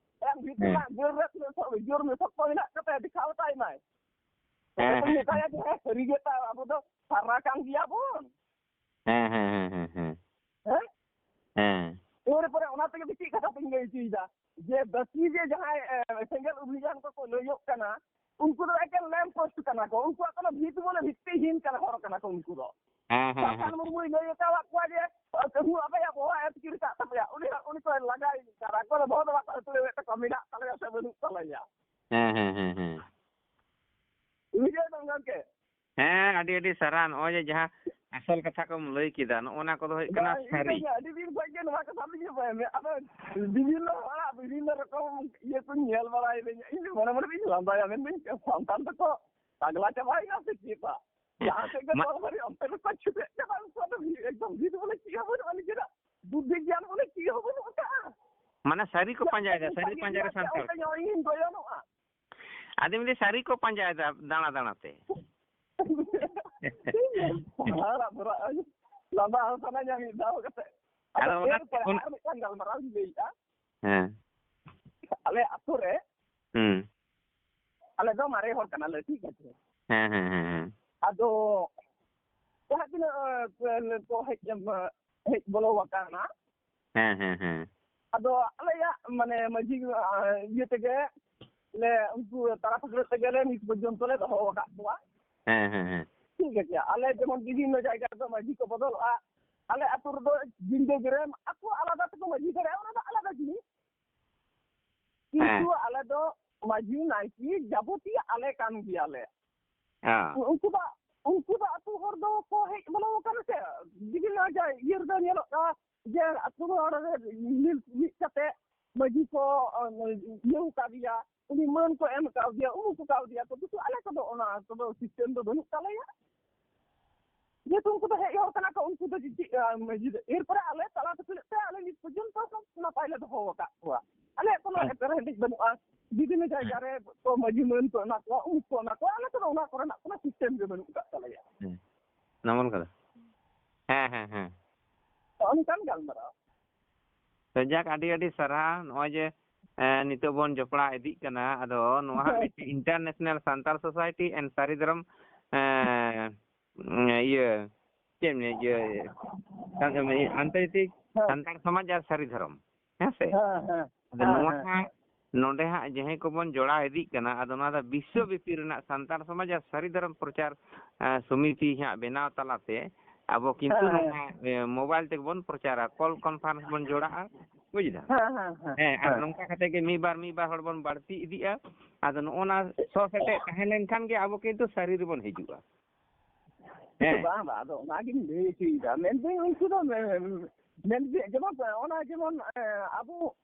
ᱮᱱ ᱵᱷᱤᱛ ᱦᱮᱸ᱾ ᱨᱮᱱᱟᱜ ᱡᱳᱨ ᱨᱮ ᱛᱤᱱᱟᱹᱜ ᱥᱚ-, ᱡᱳᱨ ᱢᱮ ᱥᱚᱠᱛᱚ ᱢᱮᱱᱟᱜ ᱠᱟᱛᱟᱭᱟ, ᱫᱮᱠᱷᱟᱣ ᱛᱟᱭ ᱢᱟᱭ᱾ ᱦᱮᱸ, ᱛᱚᱵᱮ ᱠᱚ ᱦᱮᱸ, ᱢᱮᱛᱟᱭᱟ ᱡᱮ, "ᱦᱮᱸ, ᱥᱟᱹᱨᱤ ᱜᱮ ᱛᱟ ᱟᱵᱚ ᱫᱚ ᱥᱟᱨᱱᱟ ᱠᱟᱱ ᱜᱮᱭᱟ ᱵᱚᱱ᱾" ᱦᱮᱸ, ᱦᱮᱸ, ᱦᱮᱸ, ᱦᱮᱸ, ᱦᱮᱸ᱾ ᱦᱮᱸ? ᱦᱮᱸ᱾ ᱮᱨᱯᱚᱨᱮ ᱚᱱᱟ ᱛᱮᱜᱮ ᱢᱤᱫᱴᱤᱡ ᱠᱟᱛᱷᱟ ᱛᱤᱧ ᱞᱟᱹᱭ ᱦᱚᱪᱚᱭᱮᱫᱟ, ᱡᱮ ᱵᱟᱹᱠᱤ ᱡᱮ ᱡᱟᱦᱟᱸᱭ, ᱮ, ᱥᱮᱸᱜᱮᱞ ᱚᱵᱷᱤᱡᱟᱱ ᱠᱚᱠᱚ ᱞᱟᱹᱭᱚᱜ ᱠᱟᱱᱟ, ᱩᱱᱠᱩ ᱫᱚ ᱮᱠᱮᱱ lamp post ᱠᱟᱱᱟ ᱠᱚ, ᱩᱱᱠᱩᱣᱟᱜ ᱠᱳᱱᱳ ᱵᱷᱤᱛ ᱵᱚᱞᱮ ᱵᱷᱤᱛᱛᱤᱦᱤᱱ ᱠᱟᱱᱟ, ᱦᱚᱲ ᱠᱟᱱᱟ ᱠᱚ ᱩᱱᱠᱩ ᱫᱚ᱾ ᱦᱮᱸ, ᱦᱮᱸ, ᱥᱟᱞᱠᱷᱟᱱ ᱦᱮᱸ᱾ ᱢᱩᱨᱢᱩᱭ ᱞᱟᱹᱭ ᱦᱚᱴᱚᱣᱟᱫ ᱠᱚᱣᱟ ᱡᱮ, ᱮ, ᱠᱟᱹᱦᱩ ᱟᱯᱮᱭᱟᱜ ᱵᱚᱦᱚᱜ ᱮ ᱟᱹᱛᱠᱤᱨ ᱟᱠᱟᱫ ᱛᱟᱯᱮᱭᱟ, ᱩᱱᱤ, ᱩᱱᱤ ᱠᱚ ᱞᱟᱜᱟᱭ ᱠᱟᱱᱟ, ᱠᱚ ᱵᱚᱦᱚᱜ ᱫᱚ ᱵᱟᱠᱚ ᱟᱹᱛᱩᱲᱮᱫ ᱛᱟᱠᱚᱣᱟ, ᱢᱮᱱᱟᱜ ᱛᱟᱞᱮᱭᱟ ᱥᱮ ᱵᱟᱹᱱᱩᱜ ᱛᱟᱞᱮᱭᱟ᱾ ᱦᱮᱸ, ᱦᱮᱸ, ᱦᱮᱸ, ᱦᱮᱸ᱾ ᱵᱩᱡᱷᱟᱹᱣ ᱫᱟᱢ ᱜᱚᱢᱠᱮ? ᱦᱮᱸ, ᱟᱹᱰᱤ ᱟᱹᱰᱤ ᱥᱟᱨᱦᱟᱣ᱾ ᱱᱚᱜᱼᱚᱭ ᱡᱮ ᱡᱟᱦᱟᱸ ᱟᱥᱚᱞ ᱠᱟᱛᱷᱟ ᱠᱚᱢ ᱞᱟᱹᱭ ᱠᱮᱫᱟ, ᱱᱚᱜᱼᱚ ᱱᱟ ᱠᱚᱫᱚ ᱦᱩᱭᱩᱜ ᱠᱟᱱᱟ ᱵᱟᱝ, ᱤᱧ ᱥᱟᱹᱨᱤ᱾ ᱫᱚ ᱟᱹᱰᱤ ᱫᱤᱱ ᱠᱷᱚᱱ ᱜᱮ ᱱᱚᱣᱟ ᱠᱟᱛᱷᱟ ᱫᱚᱧ ᱵᱟᱲᱟᱭᱟ᱾ ᱟᱫᱚ ᱵᱤᱵᱷᱤᱱᱱᱚ ᱦᱚᱲᱟᱜ ᱵᱤᱵᱷᱤᱱᱱᱚ ᱨᱚᱠᱚᱢ ᱤᱭᱟᱹ ᱠᱚᱧ ᱧᱮᱞ ᱵᱟᱲᱟᱭᱮᱫᱟᱹᱧ, ᱤᱧ ᱫᱚ ᱢᱚᱱᱮ ᱢᱚᱱᱮ ᱛᱤᱧ ᱞᱟᱸᱫᱟᱭᱟ, ᱢᱮᱱᱫᱟᱹᱧ, ᱥᱟᱱᱛᱟᱲ ᱫᱚᱠᱚ ᱯᱟᱜᱽᱞᱟ ᱪᱟᱵᱟᱭᱮᱱᱟ ᱥᱮ ᱪᱮᱫ? ᱡᱟᱦᱟᱸ ᱥᱮᱫ ᱜᱮ ᱢᱟ- ᱛᱚᱞ ᱵᱟᱹᱲᱤᱡ, ᱚᱱᱛᱮ ᱜᱮᱠᱚ ᱪᱷᱩᱴᱟᱹᱜ ᱠᱟᱱᱟ᱾ ᱩᱱᱠᱩᱣᱟᱜ ᱫᱚ ᱮᱠᱫᱚᱢ ᱵᱷᱤᱛ ᱵᱚᱞᱮ ᱪᱮᱫ ᱦᱚᱸ ᱵᱟᱹᱱᱩᱜᱼᱟ, ᱱᱤᱡᱮᱨᱟᱜ ᱵᱩᱫᱽᱫᱷᱤ ᱜᱮᱭᱟᱱ ᱵᱚᱞᱮ ᱪᱮᱫ ᱦᱚᱸ ᱵᱟᱹᱱᱩᱜ ᱟᱠᱟᱫᱼᱟ᱾ ᱢᱟᱱᱮ ᱥᱟᱹᱨᱤ ᱠᱚ ᱯᱟᱸᱡᱟᱭᱮᱫᱟ, ᱥᱟᱹᱨᱤ ᱯᱟᱸᱡᱟ ᱨᱮ ᱥᱟᱱᱛᱟᱲ᱾ ᱚᱱᱠᱟ ᱧᱚᱜ ᱤᱧ ᱜᱚᱭᱚᱱᱚᱜᱼᱟ᱾ ᱟᱫᱚᱧ ᱞᱟᱹᱭ ᱥᱟᱹᱨᱤ ᱠᱚ ᱯᱟᱸᱡᱟᱭᱮᱫᱟ ᱫᱟᱬᱟ ᱫᱟᱬᱟ ᱛᱮ᱾ ᱦᱟᱨᱟ ᱵᱷᱚᱨᱟ ᱞᱟᱸᱫᱟ ᱦᱚᱸ ᱥᱟᱱᱟᱧᱟ ᱢᱤᱫ ᱫᱷᱟᱣ ᱠᱟᱛᱮ᱾ ᱟᱫᱚ ᱟᱫᱚ ᱚᱱᱟ ᱮᱨᱯᱚᱨᱮ ᱚᱱᱟ ᱟᱨ ᱢᱤᱫᱴᱟᱝ ᱜᱟᱞᱢᱟᱨᱟᱣ ᱤᱧ ᱞᱟᱹᱭᱮᱫᱼᱟ᱾ ᱦᱮᱸ᱾ ᱟᱞᱮ ᱟᱛᱳ ᱨᱮ, ᱦᱩᱸ᱾ ᱟᱞᱮ ᱫᱚ ᱢᱟᱨᱮ ᱦᱚᱲ ᱠᱟᱱᱟᱞᱮ, ᱴᱷᱤᱠ ᱟᱪᱷᱮ᱾ ᱦᱮᱸ, ᱦᱮᱸ, ᱦᱮᱸ, ᱦᱮᱸ᱾ ᱟᱫᱚ ᱡᱟᱦᱟᱸ ᱛᱤᱱᱟᱹᱜ, ᱮ, ᱠᱚ ᱦᱮᱡ, ᱦᱮᱡ ᱵᱚᱞᱚ ᱟᱠᱟᱱᱟ, ᱦᱮᱸ, ᱦᱮᱸ, ᱦᱮᱸ᱾ ᱟᱫᱚ ᱟᱞᱮᱭᱟᱜ ᱢᱟᱱᱮ ᱢᱟᱹᱡᱷᱤ, ᱟ, ᱤᱭᱟᱹ ᱛᱮᱜᱮ ᱞᱮ, ᱩᱱᱠᱩ ᱛᱟᱲᱟ ᱯᱷᱟᱹᱠᱲᱟᱹ ᱛᱮᱜᱮ ᱞᱮ ᱱᱤᱛ ᱯᱚᱨᱡᱚᱱᱛᱚ ᱞᱮ ᱫᱚᱦᱚ ᱟᱠᱟᱫ ᱠᱚᱣᱟ᱾ ᱦᱮᱸ, ᱦᱮᱸ, ᱦᱮᱸ᱾ ᱴᱷᱤᱠ ᱟᱪᱷᱮ, ᱟᱞᱮ ᱡᱮᱢᱚᱱ ᱵᱤᱵᱷᱤᱱᱱᱚ ᱡᱟᱭᱜᱟ ᱨᱮᱫᱚ ᱢᱟᱹᱡᱷᱤ ᱠᱚ ᱵᱚᱫᱚᱞᱚᱜᱼᱟ, ᱟᱞᱮ ᱟᱹᱛᱩ ᱨᱮᱫᱚ ᱡᱤᱱᱫᱮᱜᱤ ᱨᱮ ᱟᱠᱚ ᱟᱞᱟᱫᱟ ᱛᱮᱠᱚ ᱢᱟᱹᱡᱷᱤ ᱫᱟᱲᱮᱭᱟᱜᱼᱟ, ᱚᱱᱟ ᱫᱚ ᱟᱞᱟᱫᱟ ᱡᱤᱱᱤᱥ᱾ ᱠᱤᱱᱛᱩ ᱦᱮᱸ᱾ ᱟᱞᱮ ᱫᱚ ᱢᱟᱹᱡᱷᱤ, ᱱᱟᱭᱠᱮ, ᱡᱟᱵᱚᱛᱤᱭᱚ ᱟᱞᱮ ᱠᱟᱱ ᱜᱮᱭᱟᱞᱮ᱾ ᱦᱮᱸ᱾ ᱩᱱᱠᱩ ᱫᱚ, ᱩᱱᱠᱩ ᱫᱚ ᱟᱹᱛᱩ ᱦᱚᱲ ᱫᱚ ᱠᱚ ᱦᱮᱡ ᱵᱚᱞᱚ ᱟᱠᱟᱱᱟ ᱥᱮ, ᱵᱤᱵᱷᱤᱱᱱᱚ ᱡᱟ-, ᱤᱭᱟᱹ ᱨᱮᱫᱚ ᱧᱮᱞᱚᱜ ᱠᱟᱱᱟ ᱡᱮ ᱟᱹᱛᱩ ᱦᱚᱲ ᱨᱮ ᱢᱤᱞ, ᱢᱤᱫ ᱠᱟᱛᱮ ᱢᱟᱹᱡᱷᱤ ᱠᱚ, ᱚ, ᱤᱭᱟᱹ ᱟᱠᱟᱫᱮᱭᱟ, ᱩᱱᱤ ᱢᱟᱹᱱ ᱠᱚ ᱮᱢ ᱠᱟᱣᱫᱮᱭᱟ, ᱩᱢᱩᱠ ᱠᱟᱣᱫᱮᱭᱟ ᱠᱚ, ᱠᱤᱱᱛᱩ ᱟᱞᱮ ᱠᱚᱫᱚ ᱚᱱᱟ ᱠᱚᱫᱚ system ᱫᱚ ᱵᱟᱹᱱᱩᱜ ᱛᱟᱞᱮᱭᱟ᱾ ᱡᱮᱦᱮᱛᱩ ᱩᱱᱠᱩ ᱫᱚ ᱦᱮᱡ ᱦᱚᱲ ᱠᱟᱱᱟ ᱠᱚ, ᱩᱱᱠᱩ ᱫᱚ ᱪᱮᱫ, ᱪᱮᱫ, ᱟᱸ, ᱢᱟᱹᱡᱷᱤ ᱫᱚ, ᱮᱨᱯᱚᱨᱮ ᱟᱞᱮ ᱛᱟᱲᱟ ᱯᱷᱟᱹᱠᱲᱟᱹᱜ ᱛᱮ ᱟᱞᱮ ᱱᱤᱛ ᱯᱚᱨᱡᱚᱱᱛᱚ ᱱᱟᱯᱟᱭ ᱞᱮ ᱫᱚᱦᱚ ᱟᱠᱟᱫ ᱠᱚᱣᱟ᱾ ᱟᱞᱮᱭᱟᱜ ᱠᱚᱱᱚ ᱦᱮᱸ᱾ ᱮᱯᱮᱨᱦᱮᱸᱰᱮᱡ ᱵᱟᱹᱱᱩᱜᱼᱟ᱾ ᱵᱤᱵᱷᱤᱱᱱᱚ ᱡᱟᱭᱜᱟ ᱦᱮᱸ᱾ ᱨᱮ ᱠᱚ ᱢᱟᱹᱡᱷᱤ ᱢᱟᱹᱱ ᱠᱚ ᱮᱢᱟ ᱠᱚᱣᱟ, ᱩᱢᱩᱠ ᱠᱚ ᱮᱢᱟ ᱠᱚᱣᱟ, ᱟᱞᱮ ᱠᱚᱫᱚ ᱚᱱᱟ ᱠᱚᱨᱮᱱᱟᱜ ᱠᱚᱱᱚ system ᱜᱮ ᱵᱟᱹᱱᱩᱜ ᱟᱠᱟᱫ ᱛᱟᱞᱮᱭᱟ᱾ ᱦᱮᱸ᱾ ᱱᱟᱢᱟᱞ ᱠᱟᱫᱟ᱾ ᱦᱮᱸ, ᱦᱮᱸ, ᱦᱮᱸ᱾ ᱱᱚᱜᱼᱚ ᱱᱚᱝᱠᱟᱱ ᱜᱟᱞᱢᱟᱨᱟᱣ᱾ ᱛᱚ ᱡᱟᱠ, ᱟᱹᱰᱤ ᱟᱹᱰᱤ ᱥᱟᱨᱦᱟᱣ᱾ ᱱᱚᱜᱼᱚᱭ ᱡᱮ, ᱮᱸ, ᱱᱤᱛᱚᱜ ᱵᱚᱱ ᱡᱚᱯᱲᱟᱣ ᱤᱫᱤᱜ ᱠᱟᱱᱟ, ᱟᱫᱚ ᱱᱚᱣᱟ ᱦᱟᱸᱜ ᱦᱮᱸ᱾ ᱢᱤᱫᱴᱤᱡ International Santal Society and ᱥᱟᱹᱨᱤ ᱫᱷᱚᱨᱚᱢ, ᱮᱸ, ᱤᱭᱟᱹ, ᱪᱮᱫ ᱮᱢ ᱞᱟᱹᱭᱟ, ᱤᱭᱟᱹ, ᱥᱟᱱ-, ᱟᱱᱛᱚᱨᱡᱟᱛᱤᱠ ᱦᱮᱸ᱾ ᱥᱟᱱᱛᱟᱲ ᱥᱚᱢᱟᱡᱽ ᱟᱨ ᱥᱟᱹᱨᱤ ᱫᱷᱚᱨᱚᱢ, ᱦᱮᱸ ᱥᱮ? ᱦᱮᱸ, ᱦᱮᱸ᱾ ᱟᱫᱚ ᱦᱮᱸ, ᱱᱚᱣᱟ ᱦᱮᱸ᱾ ᱦᱟᱸᱜ ᱱᱚᱰᱮ ᱦᱟᱸᱜ ᱡᱟᱦᱟᱸᱭ ᱠᱚᱵᱚᱱ ᱡᱚᱲᱟᱣ ᱤᱫᱤᱜ ᱠᱟᱱᱟ, ᱟᱫᱚ ᱱᱚᱣᱟ ᱫᱚ ᱵᱤᱥᱥᱚ ᱵᱮᱯᱤ ᱨᱮᱱᱟᱜ ᱥᱟᱱᱛᱟᱲ ᱥᱚᱢᱟᱡᱽ ᱟᱨ ᱥᱟᱹᱨᱤ ᱫᱷᱚᱨᱚᱢ ᱯᱨᱚᱪᱟᱨ, ᱮᱸ, ᱥᱚᱢᱤᱛᱤ ᱦᱟᱸᱜ ᱵᱮᱱᱟᱣ ᱛᱟᱞᱟᱛᱮ ᱟᱵᱚ ᱠᱤᱱᱛᱩ ᱦᱮᱸ, ᱦᱮᱸ᱾ ᱱᱚᱣᱟ, ᱮ, mobile ᱛᱮᱜᱮ ᱵᱚᱱ ᱯᱨᱚᱪᱟᱨᱟ, call conference ᱵᱚᱱ ᱡᱚᱲᱟᱜᱼᱟ᱾ ᱵᱩᱡᱽ ᱫᱟᱢ? ᱦᱮᱸ, ᱦᱮᱸ, ᱦᱮᱸ, ᱦᱮᱸ, ᱟᱨ ᱦᱮᱸ᱾ ᱱᱚᱝᱠᱟ ᱠᱟᱛᱮ ᱜᱮ ᱢᱤᱫ ᱵᱟᱨ, ᱢᱤᱫ ᱵᱟᱨ ᱦᱚᱲ ᱵᱚᱱ ᱵᱟᱹᱲᱛᱤ ᱤᱫᱤᱜᱼᱟ᱾ ᱟᱫᱚ ᱱᱚᱜᱼᱚ ᱱᱟ ᱥᱚ ᱥᱮᱴᱮᱡ ᱛᱟᱦᱮᱸ ᱞᱮᱱᱠᱷᱟᱱ ᱜᱮ ᱟᱵᱚ ᱠᱤᱱᱛᱩ ᱥᱟᱹᱨᱤ ᱨᱮᱵᱚᱱ ᱦᱤᱡᱩᱜᱼᱟ᱾ ᱦᱮᱸ᱾ ᱵᱟᱝ, ᱵᱟᱝ, ᱟᱫᱚ ᱚᱱᱟᱜᱤᱧ ᱞᱟᱹᱭ ᱦᱚᱪᱚᱭᱮᱫᱟ᱾ ᱢᱮᱱᱫᱟᱹᱧ ᱩᱱᱠᱩ ᱫᱚ, ᱢᱮ-, ᱢᱮᱱ-, ᱡᱮᱢᱚᱱ ᱚᱱᱟ ᱡᱮᱢᱚᱱ, ᱮ, ᱟᱵᱚ,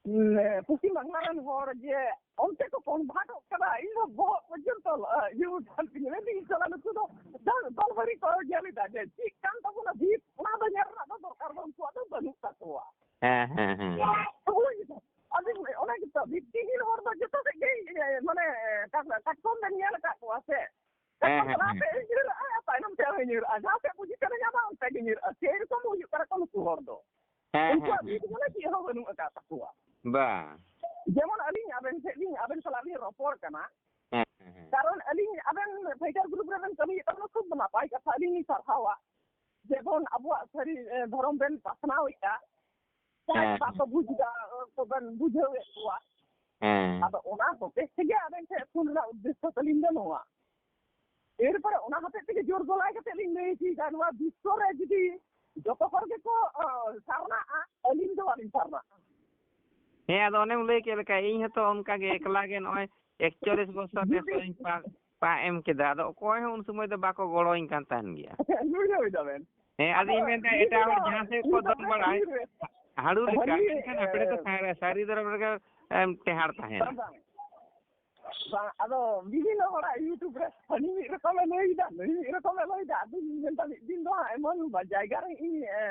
ᱩᱸ, ᱯᱚᱥᱪᱤᱢ ᱵᱟᱝᱞᱟ ᱨᱮᱱ ᱦᱚᱲ ᱡᱮ ᱚᱱᱛᱮ ᱠᱚ convert-ᱚᱜ ᱠᱟᱱᱟ, ᱤᱧ ᱫᱚ ᱵᱚᱦᱚᱜ ᱯᱚᱨᱡᱚᱱᱛᱚ, ᱮ, ᱤᱭᱟᱹ ᱩᱛᱟᱹᱨ ᱛᱤᱧᱟᱹ᱾ ᱢᱮᱱᱫᱟᱹᱧ, ᱥᱟᱞᱟ ᱱᱩᱠᱩ ᱫᱚ ᱫᱚᱞ-, ᱫᱚᱞᱵᱟᱹᱨᱤ ᱠᱚ ᱧᱮᱞ ᱮᱫᱟ ᱡᱮ ᱪᱮᱫ ᱠᱟᱱ ᱛᱟᱵᱚᱱᱟ ᱵᱷᱤᱛ, ᱚᱱᱟ ᱫᱚ ᱧᱮᱞ ᱨᱮᱱᱟᱜ ᱫᱚ ᱫᱚᱨᱠᱟᱨ ᱫᱚ ᱩᱱᱠᱩᱣᱟᱜ ᱫᱚ ᱵᱟᱹᱱᱩᱜ ᱛᱟᱠᱚᱣᱟ᱾ ᱦᱮᱸ, ᱦᱮᱸ, ᱦᱮᱸ᱾ ᱵᱩᱡᱽ ᱫᱟᱢ? ᱟᱫᱚ ᱚᱱᱟ ᱜᱮᱛᱚ, ᱵᱷᱤᱛᱛᱤᱦᱤᱱ ᱦᱚᱲ ᱫᱚ ᱡᱚᱛᱚ ᱥᱮᱫ ᱜᱮ, ᱤᱭᱟᱹ, ᱢᱟᱱᱮ, ᱠᱟᱴ-, ᱠᱟᱴᱠᱚᱢ ᱵᱮᱱ ᱧᱮᱞ ᱟᱠᱟᱫ ᱠᱚᱣᱟ ᱥᱮ? ᱦᱮᱸ, ᱠᱟᱴᱠᱚᱢ ᱦᱮᱸ, ᱞᱟᱦᱟ ᱦᱮᱸ᱾ ᱥᱮᱫ ᱮ ᱧᱤᱨᱟᱜᱼᱟ, ᱛᱟᱭᱱᱚᱢ ᱥᱮᱫ ᱦᱚᱸᱭ ᱧᱤᱨᱟᱜᱼᱟ᱾ ᱡᱟᱦᱟᱸ ᱥᱮᱫ position ᱮ ᱧᱟᱢᱟ, ᱚᱱᱛᱮ ᱜᱮ ᱧᱤᱨᱟᱜᱼᱟ᱾ ᱥᱮᱭ ᱨᱚᱠᱚᱢ ᱦᱩᱭᱩᱜ ᱠᱟᱱᱟ ᱠᱚ ᱱᱩᱠᱩ ᱦᱚᱲ ᱫᱚ᱾ ᱦᱮᱸ, ᱩᱱᱠᱩᱣᱟᱜ ᱦᱮᱸ, ᱵᱷᱤᱛ ᱦᱮᱸ᱾ ᱵᱚᱞᱮ ᱪᱮᱫ ᱦᱚᱸ ᱵᱟᱹᱱᱩᱜ ᱟᱠᱟᱫ ᱛᱟᱠᱚᱣᱟ᱾ ᱵᱟᱝ᱾ ᱡᱮᱢᱚᱱ ᱟᱹᱞᱤᱧ ᱟᱵᱮᱱ ᱥᱮᱫ ᱞᱤᱧ, ᱟᱵᱮᱱ ᱥᱟᱞᱟᱜ ᱞᱤᱧ ᱨᱚᱯᱚᱲ ᱠᱟᱱᱟ᱾ ᱦᱮᱸ, ᱦᱮᱸ, ᱦᱮᱸ᱾ ᱠᱟᱨᱚᱱ ᱟᱹᱞᱤᱧ ᱟᱵᱮᱱ fighter group ᱨᱮᱵᱮᱱ ᱠᱟᱹᱢᱤᱭᱮᱫ ᱛᱟᱵᱚᱱᱟ, ᱠᱷᱩᱵ ᱱᱟᱯᱟᱭ ᱠᱟᱛᱷᱟ, ᱟᱹᱞᱤᱧ ᱞᱤᱧ ᱥᱟᱨᱦᱟᱣᱟ᱾ ᱡᱮᱢᱚᱱ ᱟᱵᱚᱣᱟᱜ ᱥᱟᱹᱨᱤ, ᱮ, ᱫᱷᱚᱨᱚᱢ ᱵᱮᱱ ᱯᱟᱥᱱᱟᱣᱮᱫᱼᱟ᱾ ᱦᱮᱸ, ᱵᱟᱠᱚ ᱵᱩᱡᱽ ᱮᱫᱟ, ᱛᱚᱵᱮᱱ ᱵᱩᱡᱷᱟᱹᱣᱮᱫ ᱠᱚᱣᱟ᱾ ᱦᱮᱸ᱾ ᱟᱫᱚ ᱚᱱᱟ ᱦᱚᱛᱮᱡ ᱛᱮᱜᱮ ᱟᱵᱮᱱ ᱴᱷᱮᱱ ᱯᱷᱳᱱ ᱨᱮᱱᱟᱜ ᱩᱫᱽᱫᱮᱥᱥᱚ ᱛᱟᱹᱞᱤᱧ ᱫᱚ ᱱᱚᱣᱟ᱾ ᱮᱨᱯᱚᱨᱮ ᱚᱱᱟ ᱦᱚᱛᱮᱡ ᱛᱮᱜᱮ ᱡᱳᱨ ᱜᱚᱞᱟᱭ ᱠᱟᱛᱮ ᱞᱤᱧ ᱞᱟᱹᱭ ᱦᱚᱪᱚᱭᱮᱫᱟ, ᱱᱚᱣᱟ ᱵᱤᱥᱥᱚ ᱨᱮ ᱡᱩᱫᱤ ᱡᱚᱛᱚ ᱦᱚᱲ ᱜᱮᱠᱚ, ᱚ, ᱥᱟᱨᱱᱟᱜᱼᱟ, ᱟᱹᱞᱤᱧ ᱫᱚ ᱵᱟᱹᱞᱤᱧ ᱥᱟᱨᱱᱟᱜᱼᱟ᱾ ᱦᱮᱸ, ᱟᱫᱚ ᱚᱱᱮᱢ ᱞᱟᱹᱭ ᱠᱮᱫ ᱞᱮᱠᱟ, ᱤᱧ ᱦᱚᱸᱛᱚ ᱚᱱᱠᱟ ᱜᱮ ᱮᱠᱞᱟ ᱜᱮ ᱱᱚᱜᱼᱚᱭ ᱮᱠᱪᱚᱞᱞᱤᱥ ᱵᱚᱪᱷᱚᱨ ᱡᱩᱫᱤ ᱱᱮᱥᱚᱜ ᱤᱧ ᱯᱟ-, ᱯᱟ ᱮᱢ ᱠᱮᱫᱟ, ᱟᱫᱚ ᱚᱠᱚᱭ ᱦᱚᱸ ᱩᱱ ᱥᱚᱢᱚᱭ ᱫᱚ ᱵᱟᱠᱚ ᱜᱚᱲᱚᱧ ᱠᱟᱱ ᱛᱟᱦᱮᱱ ᱜᱮᱭᱟ᱾ ᱵᱩᱡᱷᱟᱹᱣ ᱠᱮᱫᱟ ᱵᱮᱱ? ᱦᱮᱸ, ᱟᱫᱚ ᱟᱫᱚ ᱤᱧ ᱢᱮᱱᱫᱟ ᱩᱱᱤ ᱮᱴᱟᱜ ᱫᱚ, ᱦᱚᱲ ᱡᱟᱦᱟᱸ ᱥᱮᱫ ᱩᱱᱤ ᱠᱚ ᱫᱚ ᱫᱚᱱ ᱵᱟᱲᱟᱭ, ᱦᱟᱹᱱᱤ ᱨᱮ, ᱦᱟᱹᱲᱩ ᱞᱮᱠᱟ, ᱦᱟᱹᱱᱤ, ᱢᱮᱱᱠᱷᱟᱱ ᱟᱯᱮ ᱫᱚ ᱮ, ᱥᱟ-, ᱥᱟᱹᱨᱤ ᱫᱷᱚᱨᱚᱢ ᱨᱮᱜᱮ ᱮᱢ ᱴᱮᱦᱟᱲ ᱛᱟᱦᱮᱱᱟ᱾ ᱵᱟᱝ, ᱵᱟᱝ᱾ ᱵᱟᱝ, ᱟᱫᱚ ᱵᱤᱵᱷᱤᱱᱱᱚ ᱦᱚᱲᱟᱜ YouTube ᱨᱮ ᱦᱟᱹᱱᱤ ᱢᱤᱫ ᱨᱚᱠᱚᱢᱮ ᱞᱟᱹᱭ ᱮᱫᱟ, ᱱᱩᱭ ᱢᱤᱫ ᱨᱚᱠᱚᱢᱮ ᱞᱟᱹᱭ ᱮᱫᱟ, ᱟᱫᱚ ᱤᱧ ᱢᱮᱱᱫᱟ ᱢᱤᱫ ᱫᱤᱱ ᱫᱚ ᱦᱟᱸᱜ ᱮᱢᱚᱱ ᱵᱟ-, ᱡᱟᱭᱜᱟ ᱨᱮ ᱤᱧ, ᱮ,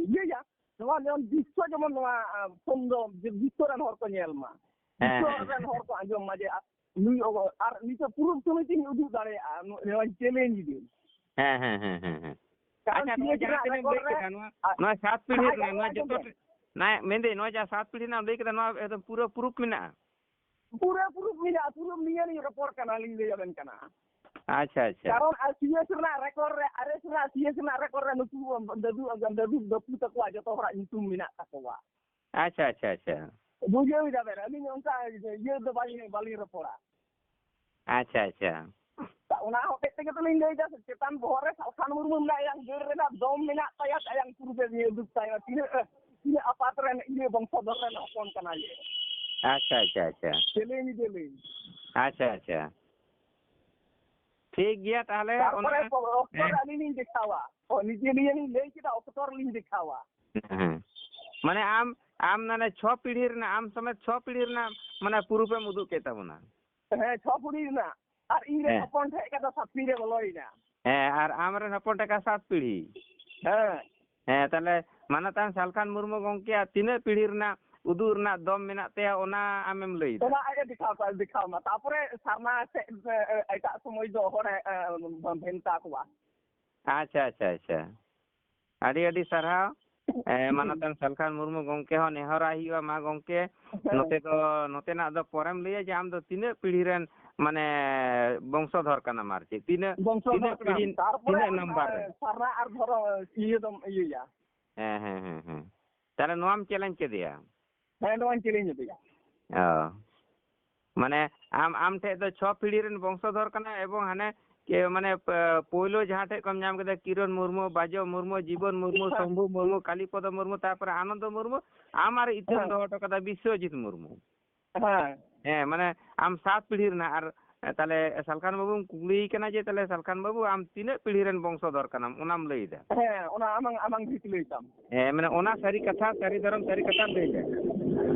ᱤᱭᱟᱹᱭᱟ, ᱱᱚᱣᱟ ᱡᱮᱢᱚᱱ ᱵᱤᱥᱥᱚ ᱡᱮᱢᱚᱱ ᱱᱚᱣᱟ, ᱟ, ᱯᱷᱳᱱ ᱫᱚ ᱡᱮ ᱵᱤᱥᱥᱚ ᱨᱮᱱ ᱦᱚᱲ ᱠᱚ ᱧᱮᱞ ᱢᱟ, ᱦᱮᱸ, ᱵᱤᱥᱥᱚ ᱦᱮᱸ, ᱨᱮᱱ ᱦᱮᱸ᱾ ᱦᱚᱲ ᱠᱚ ᱟᱸᱡᱚᱢ ᱢᱟ ᱡᱮ, ᱟ, ᱱᱩᱭ ᱚ-, ᱟᱨ ᱱᱤᱛᱚᱜ ᱯᱩᱨᱩᱵ ᱥᱚᱢᱤᱛᱤᱧ ᱩᱫᱩᱜ ᱫᱟᱲᱮᱭᱟᱜᱼᱟ, ᱱᱚ-, ᱱᱚᱣᱟᱧ challenge ᱤᱫᱟᱹᱧ᱾ ᱦᱮᱸ, ᱦᱮᱸ, ᱦᱮᱸ, ᱦᱮᱸ, ᱦᱮᱸ᱾ ᱠᱟᱨᱚᱱ ᱟᱪᱪᱷᱟ, ᱱᱚᱣᱟ ᱥᱤᱭᱟᱹ ᱡᱟᱦᱟᱸ ᱪᱮᱛᱟᱱ ᱛᱤᱱᱟᱹᱜ ᱮᱢ ᱨᱮᱠᱚᱨᱰ ᱞᱟᱹᱭ ᱨᱮ ᱠᱮᱫᱟ, ᱱᱚᱣᱟ, ᱟ-, ᱱᱚᱣᱟ ᱥᱟᱛ ᱯᱤᱲᱦᱤ ᱦᱟᱭ, ᱨᱮᱱᱟᱜ, ᱦᱟᱭ, ᱱᱚᱣᱟ ᱟᱸᱡᱚᱢ ᱡᱚᱛᱚ ᱵᱮᱱ᱾ ᱴᱷᱮ-, ᱱᱚᱣᱟ, ᱢᱮᱱᱫᱟᱹᱧ, ᱱᱚᱣᱟ ᱡᱟᱦᱟᱸ ᱥᱟᱛ ᱯᱤᱲᱦᱤ ᱨᱮᱱᱟᱜ ᱮᱢ ᱞᱟᱹᱭ ᱠᱮᱫᱟ, ᱱᱚᱣᱟ ᱮᱠᱫᱚᱢ ᱯᱩᱨᱟᱹ proof ᱢᱮᱱᱟᱜᱼᱟ? ᱯᱩᱨᱟᱹ proof ᱢᱮᱱᱟᱜᱼᱟ, ᱯᱩᱨᱟᱹ ᱱᱤᱭᱟᱹ ᱞᱤᱧ ᱨᱚᱯᱚᱲ ᱠᱟᱱᱟ, ᱞᱤᱧ ᱞᱟᱹᱭ ᱟᱵᱮᱱ ᱠᱟᱱᱟ᱾ ᱟᱪᱪᱷᱟ, ᱟᱪᱪᱷᱟ᱾ ᱠᱟᱨᱚᱱ ᱟᱨ ᱥᱤᱭᱟᱹ ᱨᱮᱱᱟᱜ ᱨᱮᱠᱚᱨᱰ ᱨᱮ, ᱟᱨᱮᱥ ᱨᱮᱱᱟᱜ ᱥᱤᱭᱟᱹ ᱨᱮᱱᱟᱜ ᱨᱮᱠᱚᱨᱰ ᱨᱮ ᱱᱩᱠᱩ ᱫᱟᱫᱩ, ᱫᱟᱫᱩ ᱵᱟᱹᱯᱩ ᱛᱟᱠᱚᱣᱟᱜ ᱡᱚᱛᱚ ᱦᱚᱲᱟᱜ ᱧᱩᱛᱩᱢ ᱢᱮᱱᱟᱜ ᱛᱟᱠᱚᱣᱟ᱾ ᱟᱪᱪᱷᱟ, ᱟᱪᱪᱷᱟ, ᱟᱪᱪᱷᱟ᱾ ᱵᱩᱡᱷᱟᱹᱣ ᱠᱮᱫᱟ ᱵᱮᱱ? ᱟᱹᱞᱤᱧ ᱚᱱᱠᱟ ᱤᱭᱟᱹ ᱫᱚ ᱵᱟᱹᱞᱤᱧ, ᱵᱟᱹᱞᱤᱧ ᱨᱚᱯᱚᱲᱟ᱾ ᱟᱪᱪᱷᱟ, ᱟᱪᱪᱷᱟ᱾ ᱚᱱᱟ ᱦᱚᱛᱮᱡ ᱛᱮᱜᱮ ᱛᱚᱞᱤᱧ ᱞᱟᱹᱭᱫᱟ, ᱪᱮᱛᱟᱱ ᱵᱚᱦᱚᱜ ᱨᱮ ᱥᱟᱞᱠᱷᱟᱱ ᱢᱩᱨᱢᱩ ᱢᱮᱱᱟᱭᱟ, ᱫᱟᱹᱲ ᱨᱮᱱᱟᱜ ᱫᱚᱢ ᱢᱮᱱᱟᱜ ᱛᱟᱭᱟ, ᱟᱭᱟᱝ ᱯᱩᱨᱵᱮ ᱱᱤᱭᱟᱹ ᱫᱩᱠ ᱛᱟᱭᱟ, ᱛᱤᱱᱟᱹᱜ ᱤᱧᱟᱹᱜ ᱟᱯᱟᱛ ᱨᱮᱱ, ᱤᱭᱟᱹ ᱵᱚᱝᱥᱚᱫᱷᱚᱨ ᱨᱮᱱ ᱦᱚᱯᱚᱱ ᱠᱟᱱᱟᱭ᱾ ᱟᱪᱪᱷᱟ, ᱟᱪᱪᱷᱟ, ᱟᱪᱪᱷᱟ᱾ ᱪᱮᱞᱮᱧ ᱡᱮᱞᱮᱧ᱾ ᱟᱪᱪᱷᱟ, ᱟᱪᱪᱷᱟ᱾ ᱴᱷᱤᱠ ᱜᱮᱭᱟ, ᱛᱟᱦᱚᱞᱮ ᱛᱟᱨᱯᱚᱨᱮ ᱚᱱᱟ ᱚᱠᱛᱚ ᱨᱮ ᱦᱮᱸ᱾ ᱟᱹᱞᱤᱧ ᱞᱤᱧ ᱫᱮᱠᱷᱟᱣᱟ᱾ ᱚ, ᱱᱤᱡᱮ ᱱᱤᱭᱮ ᱞᱤᱧ ᱞᱟᱹᱭ ᱠᱮᱫᱟ, ᱚᱠᱛᱚ ᱨᱮᱞᱤᱧ ᱫᱮᱠᱷᱟᱣᱟ᱾ ᱦᱮᱸ᱾ ᱢᱟᱱᱮ ᱟᱢ, ᱟᱢ ᱢᱟᱱᱮ ᱪᱷᱚ ᱯᱤᱲᱦᱤ ᱨᱮᱱᱟᱜ, ᱟᱢ ᱥᱚᱢᱮᱛ ᱪᱷᱚ ᱯᱤᱲᱦᱤ ᱨᱮᱱᱟᱜ ᱢᱟᱱᱮ ᱯᱩᱨᱩᱯᱮᱢ ᱩᱫᱩᱜ ᱠᱮᱫ ᱛᱟᱵᱚᱱᱟ᱾ ᱦᱮᱸ, ᱪᱷᱚ ᱯᱤᱲᱦᱤ ᱨᱮᱱᱟᱜ᱾ ᱟᱨ ᱤᱧ ᱨᱮᱱ ᱦᱮᱸ᱾ ᱦᱚᱯᱚᱱ ᱴᱷᱮᱡ ᱠᱟᱛᱮ ᱥᱟᱛ ᱯᱤᱲᱦᱤ ᱨᱮ ᱵᱚᱞᱚᱭᱮᱱᱟ᱾ ᱦᱮᱸ, ᱟᱨ ᱟᱢ ᱨᱮᱱ ᱦᱚᱯᱚᱱ ᱴᱷᱮᱡ ᱠᱟᱛᱮ ᱥᱟᱛ ᱯᱤᱲᱦᱤ᱾ ᱦᱮᱸ᱾ ᱦᱮᱸ, ᱛᱟᱦᱞᱮ ᱢᱟᱱᱚᱛᱟᱱ ᱥᱟᱞᱠᱷᱟᱱ ᱢᱩᱨᱢᱩ ᱜᱚᱢᱠᱮᱭᱟᱜ ᱛᱤᱱᱟᱹᱜ ᱯᱤᱲᱦᱤ ᱨᱮᱱᱟᱜ ᱩᱫᱩᱜ ᱨᱮᱱᱟᱜ ᱫᱚᱢ ᱢᱮᱱᱟᱜ ᱛᱟᱭᱟ, ᱚᱱᱟ ᱟᱢᱮᱢ ᱞᱟᱹᱭ ᱮᱫᱟ? ᱚᱱᱟ ᱟᱡ ᱮ ᱫᱮᱠᱷᱟᱣ ᱠᱟᱜ, ᱫᱮᱠᱷᱟᱣ ᱢᱟ᱾ ᱛᱟᱨᱯᱚᱨᱮ ᱥᱟᱨᱱᱟ ᱥᱮᱫ, ᱮ, ᱮ, ᱮᱴᱟᱜ ᱥᱚᱢᱚᱭ ᱫᱚ ᱦᱚᱲᱮ, ᱮ, ᱵᱷᱮᱱᱛᱟ ᱠᱚᱣᱟ᱾ ᱟᱪᱪᱷᱟ, ᱟᱪᱪᱷᱟ, ᱟᱪᱪᱷᱟ᱾ ᱟᱹᱰᱤ ᱟᱹᱰᱤ ᱥᱟᱨᱦᱟᱣ᱾ ᱮ, ᱢᱟᱱᱚᱛᱟᱱ ᱥᱟᱞᱠᱷᱟᱱ ᱢᱩᱨᱢᱩ ᱜᱚᱢᱠᱮ ᱦᱚᱸ ᱱᱮᱦᱚᱨᱟᱭ ᱦᱩᱭᱩᱜᱼᱟ, ᱢᱟ ᱜᱚᱢᱠᱮ, ᱦᱮᱸ᱾ ᱱᱚᱛᱮ ᱫᱚ, ᱱᱚᱛᱮᱱᱟᱜ ᱫᱚ ᱯᱚᱨᱮᱢ ᱞᱟᱹᱭᱟ ᱡᱮ ᱟᱢ ᱫᱚ ᱛᱤᱱᱟᱹᱜ ᱯᱤᱲᱦᱤ ᱨᱮᱱ, ᱢᱟᱱᱮ, ᱵᱚᱝᱥᱚᱫᱷᱚᱨ ᱠᱟᱱᱟᱢ ᱟᱨ ᱪᱮᱫ? ᱛᱤᱱᱟᱹᱜ, ᱵᱚᱝᱥᱚᱫᱷᱚᱨ ᱛᱤᱱᱟᱹᱜ ᱠᱟᱱᱟᱢ᱾ ᱯᱤᱲᱦᱤ, ᱛᱟᱨᱯᱚᱨᱮ ᱛᱤᱱᱟᱹᱜ ᱟᱢ ᱱᱟᱢᱵᱟᱨ ᱨᱮ? ᱥᱟᱨᱱᱟ ᱟᱨ ᱫᱷᱚᱨᱚᱢ ᱤᱭᱟᱹ ᱫᱚᱢ ᱤᱭᱟᱹᱭᱟ᱾ ᱦᱮᱸ, ᱦᱮᱸ, ᱦᱮᱸ, ᱦᱮᱸ᱾ ᱛᱟᱦᱞᱮ ᱱᱚᱣᱟᱢ ᱪᱮᱞᱮᱧᱡᱽ ᱠᱮᱫᱮᱭᱟ? ᱦᱮᱸ, ᱱᱚᱣᱟᱧ ᱪᱮᱞᱮᱧᱡᱽ ᱠᱮᱫᱮᱭᱟ᱾ ᱚ᱾ ᱢᱟᱱᱮ ᱟᱢ, ᱟᱢ ᱴᱷᱮᱡ ᱫᱚ ᱪᱷᱚ ᱯᱤᱲᱦᱤ ᱨᱮᱱ ᱵᱚᱝᱥᱚᱫᱷᱚᱨ ᱠᱟᱱᱟᱭ ᱮᱵᱚᱝ ᱦᱟᱱᱮ ᱠᱮ-, ᱢᱟᱱᱮ ᱯ-, ᱯᱳᱭᱞᱳ ᱡᱟᱦᱟᱸ ᱴᱷᱮᱡ ᱠᱷᱚᱱ ᱧᱟᱢ ᱠᱮᱫᱟ, ᱠᱤᱨᱚᱱ ᱢᱩᱨᱢᱩ, ᱵᱟᱡᱚ ᱢᱩᱨᱢᱩ, ᱡᱤᱵᱚᱱ ᱢᱩᱨᱢᱩ, ᱦᱮᱸ᱾ ᱥᱚᱢᱵᱷᱩ ᱢᱩᱨᱢᱩ, ᱠᱟᱞᱤᱯᱚᱫᱚ ᱢᱩᱨᱢᱩ, ᱛᱟᱨᱯᱚᱨᱮ ᱟᱱᱚᱱᱫᱚ ᱢᱩᱨᱢᱩ, ᱟᱢ ᱟᱨ ᱤᱛᱟᱹᱢ ᱦᱮᱸ᱾ ᱫᱚᱦᱚ ᱦᱚᱴᱚ ᱠᱟᱫᱟ ᱵᱤᱥᱥᱚᱡᱤᱛ ᱢᱩᱨᱢᱩ᱾ ᱦᱮᱸ᱾ ᱦᱮᱸ, ᱢᱟᱱᱮ ᱟᱢ ᱥᱟᱛ ᱯᱤᱲᱦᱤ ᱨᱮᱱᱟᱜ᱾ ᱟᱨ ᱛᱟᱦᱞᱮ ᱥᱟᱞᱠᱷᱟᱱ ᱵᱟᱹᱵᱩᱢ ᱠᱩᱠᱞᱤᱭᱮ ᱠᱟᱱᱟ ᱡᱮ ᱛᱟᱦᱞᱮ ᱥᱟᱞᱠᱷᱟᱱ ᱵᱟᱹᱵᱩ ᱟᱢ ᱛᱤᱱᱟᱹᱜ ᱯᱤᱲᱦᱤ ᱨᱮᱱ ᱵᱚᱝᱥᱚᱫᱷᱚᱨ ᱠᱟᱱᱟᱢ, ᱚᱱᱟᱢ ᱞᱟᱹᱭ ᱮᱫᱟ? ᱦᱮᱸ, ᱚᱱᱟ ᱟᱢᱟᱝ, ᱟᱢᱟᱝ ᱵᱷᱤᱛ ᱞᱟᱹᱭ ᱛᱟᱢ᱾ ᱦᱮᱸ, ᱢᱟᱱᱮ ᱚᱱᱟ ᱥᱟᱹᱨᱤ ᱠᱟᱛᱷᱟ, ᱥᱟᱹᱨᱤ ᱫᱷᱚᱨᱚᱢ, ᱥᱟᱹᱨᱤ ᱠᱟᱛᱷᱟᱢ ᱞᱟᱹᱭ ᱮᱫᱟ᱾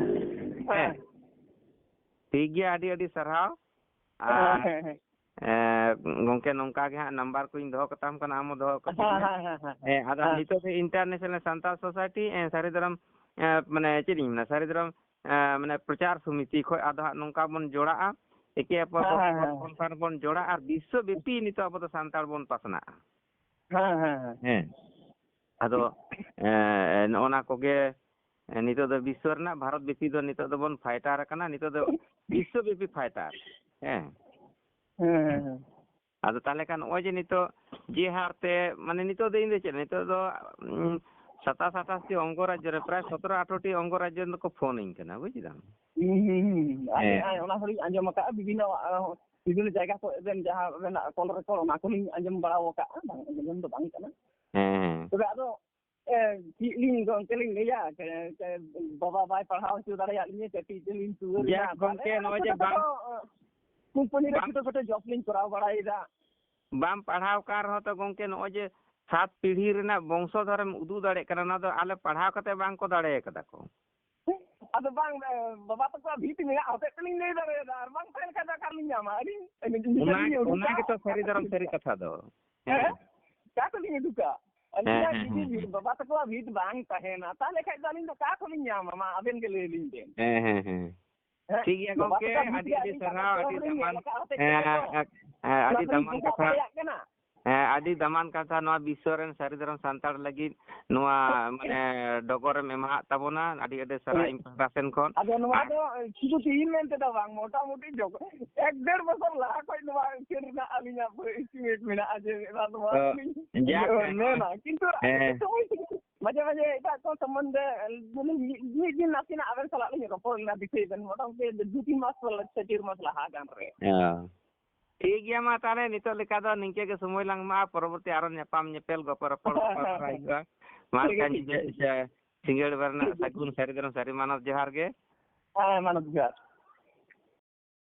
ᱦᱮᱸ᱾ ᱦᱮᱸ᱾ ᱴᱷᱤᱠ ᱜᱮᱭᱟ, ᱟᱹᱰᱤ ᱟᱹᱰᱤ ᱥᱟᱨᱦᱟᱣ᱾ ᱟᱨ, ᱦᱮᱸ, ᱦᱮᱸ, ᱦᱮᱸ᱾ ᱮ, ᱜᱚᱝᱠᱮ, ᱱᱚᱝᱠᱟ ᱜᱮ ᱦᱟᱸᱜ ᱱᱟᱢᱵᱟᱨ ᱠᱚᱧ ᱫᱚᱦᱚ ᱠᱟᱛᱟᱢ ᱠᱟᱱᱟ, ᱟᱢ ᱦᱚᱸ ᱫᱚᱦᱚ ᱠᱟᱛᱟᱢ ᱦᱮᱸ, ᱢᱮ᱾ ᱦᱮᱸ, ᱦᱮᱸ, ᱦᱮᱸ, ᱦᱮᱸ᱾ ᱦᱮᱸ, ᱟᱫᱚ ᱦᱮᱸ᱾ ᱱᱤᱛᱚᱜ ᱫᱚ International Santala Society, ᱮ, ᱥᱟᱹᱨᱤ ᱫᱷᱚᱨᱚᱢ, ᱮ, ᱢᱟᱱᱮ ᱪᱮᱫ ᱤᱧ ᱢᱮᱱᱟ, ᱥᱟᱹᱨᱤ ᱫᱷᱚᱨᱚᱢ, ᱮ, ᱢᱟᱱᱮ ᱯᱨᱚᱪᱟᱨ ᱥᱚᱢᱤᱛᱤ ᱠᱷᱚᱡ ᱟᱫᱚ ᱦᱟᱸᱜ ᱱᱚᱝᱠᱟ ᱵᱚᱱ ᱡᱚᱲᱟᱜᱼᱟ, ᱮᱠᱮ ᱚᱯᱚᱨ ᱦᱮᱸ, ᱦᱮᱸ, ᱦᱮᱸ᱾ ᱠᱚᱱᱯᱷᱟᱨᱢ ᱵᱚᱱ ᱡᱚᱲᱟᱜᱼᱟ ᱟᱨ ᱵᱤᱥᱥᱚ ᱵᱮᱯᱤ ᱱᱤᱛᱚᱜ ᱟᱵᱚ ᱫᱚ ᱥᱟᱱᱛᱟᱲ ᱵᱚᱱ ᱯᱟᱥᱱᱟᱜᱼᱟ᱾ ᱦᱮᱸ, ᱦᱮᱸ, ᱦᱮᱸ᱾ ᱦᱮᱸ᱾ ᱟᱫᱚ, ᱮ, ᱱᱚᱜᱼᱚ ᱱᱟ ᱠᱚᱜᱮ, ᱮ, ᱱᱤᱛᱚᱜ ᱫᱚ ᱵᱤᱥᱥᱚ ᱨᱮᱱᱟᱜ, ᱵᱷᱟᱨᱚᱛ ᱵᱮᱯᱤ ᱫᱚ ᱱᱤᱛᱚᱜ ᱫᱚᱵᱚᱱ ᱯᱷᱟᱭᱴᱟᱨ ᱟᱠᱟᱱᱟ, ᱱᱤᱛᱚᱜ ᱫᱚ ᱵᱤᱥᱥᱚ ᱵᱮᱯᱤ ᱯᱷᱟᱭᱴᱟᱨ᱾ ᱦᱮᱸ᱾ ᱦᱮᱸ, ᱦᱮᱸ, ᱦᱮᱸ᱾ ᱟᱫᱚ ᱛᱟᱦᱞᱮ ᱠᱷᱟᱱ ᱱᱚᱜᱼᱚᱭ ᱡᱮ ᱱᱤᱛᱚᱜ ᱡᱮ ᱦᱟᱨ ᱛᱮ, ᱢᱟᱱᱮ ᱱᱤᱛᱚᱜ ᱫᱚ ᱤᱧ ᱫᱚ ᱪᱮᱫ, ᱱᱤᱛᱚᱜ ᱫᱚ, ᱩᱸ, ᱥᱟᱛᱟᱥ ᱟᱴᱷᱟᱥ ᱴᱤ ᱚᱝᱜᱚ ᱨᱟᱡᱽᱡᱚ ᱨᱮ ᱯᱨᱟᱭ ᱥᱚᱛᱨᱚ ᱟᱴᱷᱨᱚ ᱴᱤ ᱚᱝᱜᱚ ᱨᱟᱡᱽᱡᱚ ᱨᱮᱱ ᱫᱚᱠᱚ ᱯᱷᱳᱱ ᱟᱹᱧ ᱠᱟᱱᱟ, ᱵᱩᱡ ᱠᱮᱫᱟᱢ? ᱦᱩᱸ, ᱦᱩᱸ, ᱦᱩᱸ, ᱦᱩᱸ᱾ ᱟᱨ ᱦᱮᱸ᱾ ᱦᱮᱸ, ᱚᱱᱟ ᱦᱚᱸᱞᱤᱧ ᱟᱸᱡᱚᱢ ᱟᱠᱟᱫᱼᱟ, ᱵᱤᱵᱷᱤᱱᱱᱚ, ᱟ, ᱵᱤᱵᱷᱤᱱᱱᱚ ᱡᱟᱭᱜᱟ ᱠᱚᱨᱮ ᱵᱮᱱ ᱡᱟᱦᱟᱸ ᱨᱮᱱᱟᱜ ᱠᱚᱞ ᱨᱮᱠᱚᱨᱰ, ᱚᱱᱟ ᱠᱚᱞᱤᱧ ᱟᱸᱡᱚᱢ ᱵᱟᱲᱟ ᱟᱠᱟᱫᱼᱟ, ᱵᱟᱝ ᱟᱸᱡᱚᱢ ᱫᱚ ᱵᱟᱝ ᱠᱟᱱᱟ᱾ ᱦᱮᱸ, ᱦᱮᱸ᱾ ᱛᱚᱵᱮ ᱟᱫᱚ ᱮ, ᱪᱮᱫ ᱞᱤᱧ ᱜᱚᱝᱠᱮ ᱞᱤᱧ ᱞᱟᱹᱭᱟ, ᱮ, ᱮ, ᱵᱟᱵᱟ ᱵᱟᱭ ᱯᱟᱲᱦᱟᱣ ᱦᱚᱪᱚ ᱫᱟᱲᱮᱭᱟᱜ ᱞᱤᱧᱟ, ᱠᱟᱹᱴᱤᱡ ᱛᱮᱞᱤᱧ ᱴᱩᱣᱟᱹᱨ ᱮᱱᱟ᱾ ᱡᱟᱠ ᱜᱚᱝᱠᱮ, ᱛᱟᱦᱞᱮ ᱱᱚᱜᱼᱚᱭ ᱡᱮ ᱪᱷᱳᱴᱳ ᱵᱟᱝ, ᱠᱷᱟᱴᱳ, ᱮ, ᱠᱳᱢᱯᱟᱱᱤ ᱨᱮ ᱵᱟᱝ, ᱪᱷᱳᱴᱳ ᱠᱷᱟᱴᱳ ᱡᱚᱵ ᱞᱤᱧ ᱠᱚᱨᱟᱣ ᱵᱟᱲᱟᱭᱮᱫᱟ᱾ ᱵᱟᱢ ᱯᱟᱲᱦᱟᱣ ᱠᱟᱱ ᱨᱮᱦᱚᱸ ᱛᱚ ᱜᱚᱝᱠᱮ, ᱱᱚᱜᱼᱚᱭ ᱡᱮ ᱥᱟᱛ ᱯᱤᱲᱦᱤ ᱨᱮᱱᱟᱜ ᱵᱚᱝᱥᱚᱫᱷᱚᱨᱮᱢ ᱩᱫᱩᱜ ᱫᱟᱲᱮᱭᱟᱜ ᱠᱟᱱᱟ, ᱚᱱᱟ ᱫᱚ ᱟᱞᱮ ᱯᱟᱲᱦᱟᱣ ᱠᱟᱛᱮ ᱵᱟᱝ ᱠᱚ ᱫᱟᱲᱮ ᱠᱟᱫᱟ ᱠᱚ᱾ ᱟᱫᱚ ᱵᱟᱝ, ᱮ, ᱵᱟᱵᱟ ᱛᱟᱠᱚᱣᱟᱜ ᱵᱷᱤᱛ ᱢᱮᱱᱟᱜ ᱦᱚᱛᱮᱡ ᱛᱮᱞᱤᱧ ᱞᱟᱹᱭ ᱫᱟᱲᱮᱭᱟᱫᱟ, ᱟᱨ ᱵᱟᱝ ᱛᱟᱦᱮᱸ ᱞᱮᱠᱷᱟᱱ ᱫᱚ ᱚᱠᱟ ᱨᱮᱞᱤᱧ ᱧᱟᱢᱟ? ᱟᱹᱞᱤᱧ, ᱟᱹᱞᱤᱧ ᱚᱱᱟ, ᱞᱤᱧ ᱚᱱᱟ ᱩᱰᱩᱠᱟ, ᱜᱮᱛᱚ ᱚᱠᱟ ᱥᱟᱹᱨᱤ ᱫᱷᱚᱨᱚᱢ ᱠᱷᱚᱱᱞᱤᱧ ᱥᱟᱹᱨᱤ ᱩᱰᱩᱠᱟ? ᱠᱟᱛᱷᱟ ᱫᱚ᱾ ᱦᱮᱸ? ᱦᱮᱸ᱾ ᱚᱠᱟ ᱠᱷᱚᱱᱞᱤᱧ ᱩᱰᱩᱠᱟ? ᱟᱹᱞᱤᱧᱟᱜ ᱦᱮᱸ, ᱦᱮᱸ, ᱡᱩᱫᱤ ᱦᱮᱸ᱾ ᱵᱟᱵᱟ ᱛᱟᱠᱚᱣᱟᱜ ᱵᱷᱤᱛ ᱵᱟᱝ ᱛᱟᱦᱮᱱᱟ, ᱛᱟᱦᱚᱞᱮ ᱠᱷᱟᱡ ᱫᱚ ᱟᱹᱞᱤᱧ ᱫᱚ ᱚᱠᱟ ᱠᱷᱚᱱᱞᱤᱧ ᱧᱟᱢᱟ? ᱢᱟ ᱟᱵᱮᱱ ᱜᱮ ᱞᱟᱹᱭ ᱟᱹᱞᱤᱧ ᱵᱮᱱ᱾ ᱦᱮᱸ, ᱦᱮᱸ, ᱦᱮᱸ᱾ ᱦᱮᱸ? ᱴᱷᱤᱠ ᱜᱮᱭᱟ ᱵᱟᱵᱟ ᱜᱚᱝᱠᱮ, ᱛᱟᱠᱚᱣᱟᱜ ᱵᱷᱤᱛ ᱟᱹᱰᱤ ᱨᱮᱭᱟᱜ ᱟᱹᱰᱤ ᱟᱹᱞᱤᱧ ᱥᱟᱨᱦᱟᱣ, ᱠᱟᱜᱚᱡᱽ ᱟᱹᱰᱤ ᱞᱤᱧ ᱧᱮᱞ ᱫᱟᱢᱟᱱ, ᱟᱠᱟᱫ ᱦᱚᱛᱮᱡ ᱦᱮᱸ, ᱛᱮᱜᱮ ᱛᱚ᱾ ᱦᱮᱸ, ᱦᱮᱸ, ᱟᱹᱰᱤ ᱚᱱᱟᱛᱮ ᱫᱟᱢᱟᱱ ᱵᱷᱤᱛ ᱠᱟᱛᱷᱟ᱾ ᱫᱟᱲᱮᱭᱟᱜ ᱠᱟᱱᱟ᱾ ᱦᱮᱸ, ᱟᱹᱰᱤ ᱫᱟᱢᱟᱱ ᱠᱟᱛᱷᱟ, ᱱᱚᱣᱟ ᱵᱤᱥᱥᱚ ᱨᱮᱱ ᱥᱟᱹᱨᱤ ᱫᱷᱚᱨᱚᱢ ᱥᱟᱱᱛᱟᱲ ᱞᱟᱹᱜᱤᱫ ᱱᱚᱣᱟ, ᱢᱟᱱᱮ, ᱰᱚᱜᱚᱨᱮᱢ ᱮᱢᱟᱦᱟᱜ ᱛᱟᱵᱚᱱᱟ᱾ ᱟᱹᱰᱤ ᱟᱹᱰᱤ ᱥᱟᱨᱦᱟᱣ ᱦᱮᱸ᱾ ᱤᱧ ᱯᱟᱦᱴᱟ ᱥᱮᱱ ᱠᱷᱚᱱ᱾ ᱟᱫᱚ ᱱᱚᱣᱟ ᱟᱨ ᱫᱚ ᱥᱩᱫᱷᱩ ᱛᱤᱦᱤᱧ ᱢᱮᱱᱛᱮ ᱫᱚ ᱵᱟᱝ, ᱢᱚᱴᱟᱢᱩᱴᱤ ᱡᱚᱠᱷᱚᱱ ᱮᱠ ᱰᱮᱲ ᱵᱚᱪᱷᱚᱨ ᱞᱟᱦᱟ ᱠᱷᱚᱱ ᱱᱚᱣᱟ ᱩᱭᱦᱟᱹᱨ ᱨᱮᱱᱟᱜ ᱟᱹᱞᱤᱧᱟᱜ ᱯᱩᱨᱟᱹ estimate ᱢᱮᱱᱟᱜᱼᱟ ᱡᱮ ᱱᱚᱣᱟ ᱫᱚ ᱛᱚ, ᱟᱹᱞᱤᱧ ᱡᱟᱠ, ᱢᱮᱱᱟ᱾ ᱠᱤᱱᱛᱩ ᱦᱮᱸ᱾ ᱥᱚᱢᱚᱭ ᱢᱟᱡᱷᱮ ᱢᱟᱡᱷᱮ ᱮᱴᱟᱜ ᱠᱚ ᱥᱚᱢᱵᱚᱱᱫᱷᱮ ᱢᱤᱫ, ᱢᱤᱫ ᱫᱤᱱ ᱱᱟᱥᱮᱱᱟᱜ ᱟᱵᱮᱱ ᱥᱟᱞᱟᱜ ᱞᱤᱧ ᱨᱚᱯᱚᱲ ᱞᱮᱱᱟ, ᱫᱤᱥᱟᱹᱭ ᱵᱮᱱ, ᱢᱚᱴᱟᱢᱩᱴᱤ ᱫᱩ ᱛᱤᱱ ᱢᱟᱥ ᱥᱮ ᱪᱟᱨ ᱢᱟᱥ ᱞᱟᱦᱟ ᱜᱟᱱ ᱨᱮ᱾ ᱦᱮᱸ᱾ ᱴᱷᱤᱠ ᱜᱮᱭᱟ, ᱢᱟ ᱛᱟᱦᱚᱞᱮ ᱱᱤᱛᱚᱜ ᱞᱮᱠᱟ ᱫᱚ ᱱᱤᱝᱠᱟᱹ ᱜᱮ ᱥᱚᱢᱚᱭ ᱞᱟᱝ ᱮᱢᱟᱜᱼᱟ, ᱯᱚᱨᱚᱵᱚᱨᱛᱤ ᱟᱨᱚ ᱧᱟᱯᱟᱢ ᱧᱮᱯᱮᱞ ᱜᱚᱯᱚ ᱨᱚᱯᱚᱲ ᱜᱟᱯᱟᱞᱢᱟᱨᱟᱣ ᱦᱩᱭᱩᱜᱼᱟ᱾ ᱢᱟ ᱴᱷᱤᱠ ᱜᱮᱭᱟ, ᱮᱱᱠᱷᱟᱱ ᱴᱷᱤᱠ ᱜᱮᱭᱟ᱾ ᱧᱤᱫᱟᱹ ᱥᱮ ᱥᱤᱸᱜᱟᱹᱲ ᱵᱮᱲᱟ ᱨᱮᱱᱟᱜ ᱥᱟᱹᱜᱩᱱ ᱥᱟᱹᱨᱤ ᱫᱷᱚᱨᱚᱢ ᱥᱟᱹᱨᱤ ᱢᱟᱱᱚᱛ ᱡᱚᱦᱟᱨ ᱜᱮ᱾ ᱦᱮᱸ, ᱢᱟᱱᱚᱛ ᱡᱚᱦᱟᱨ᱾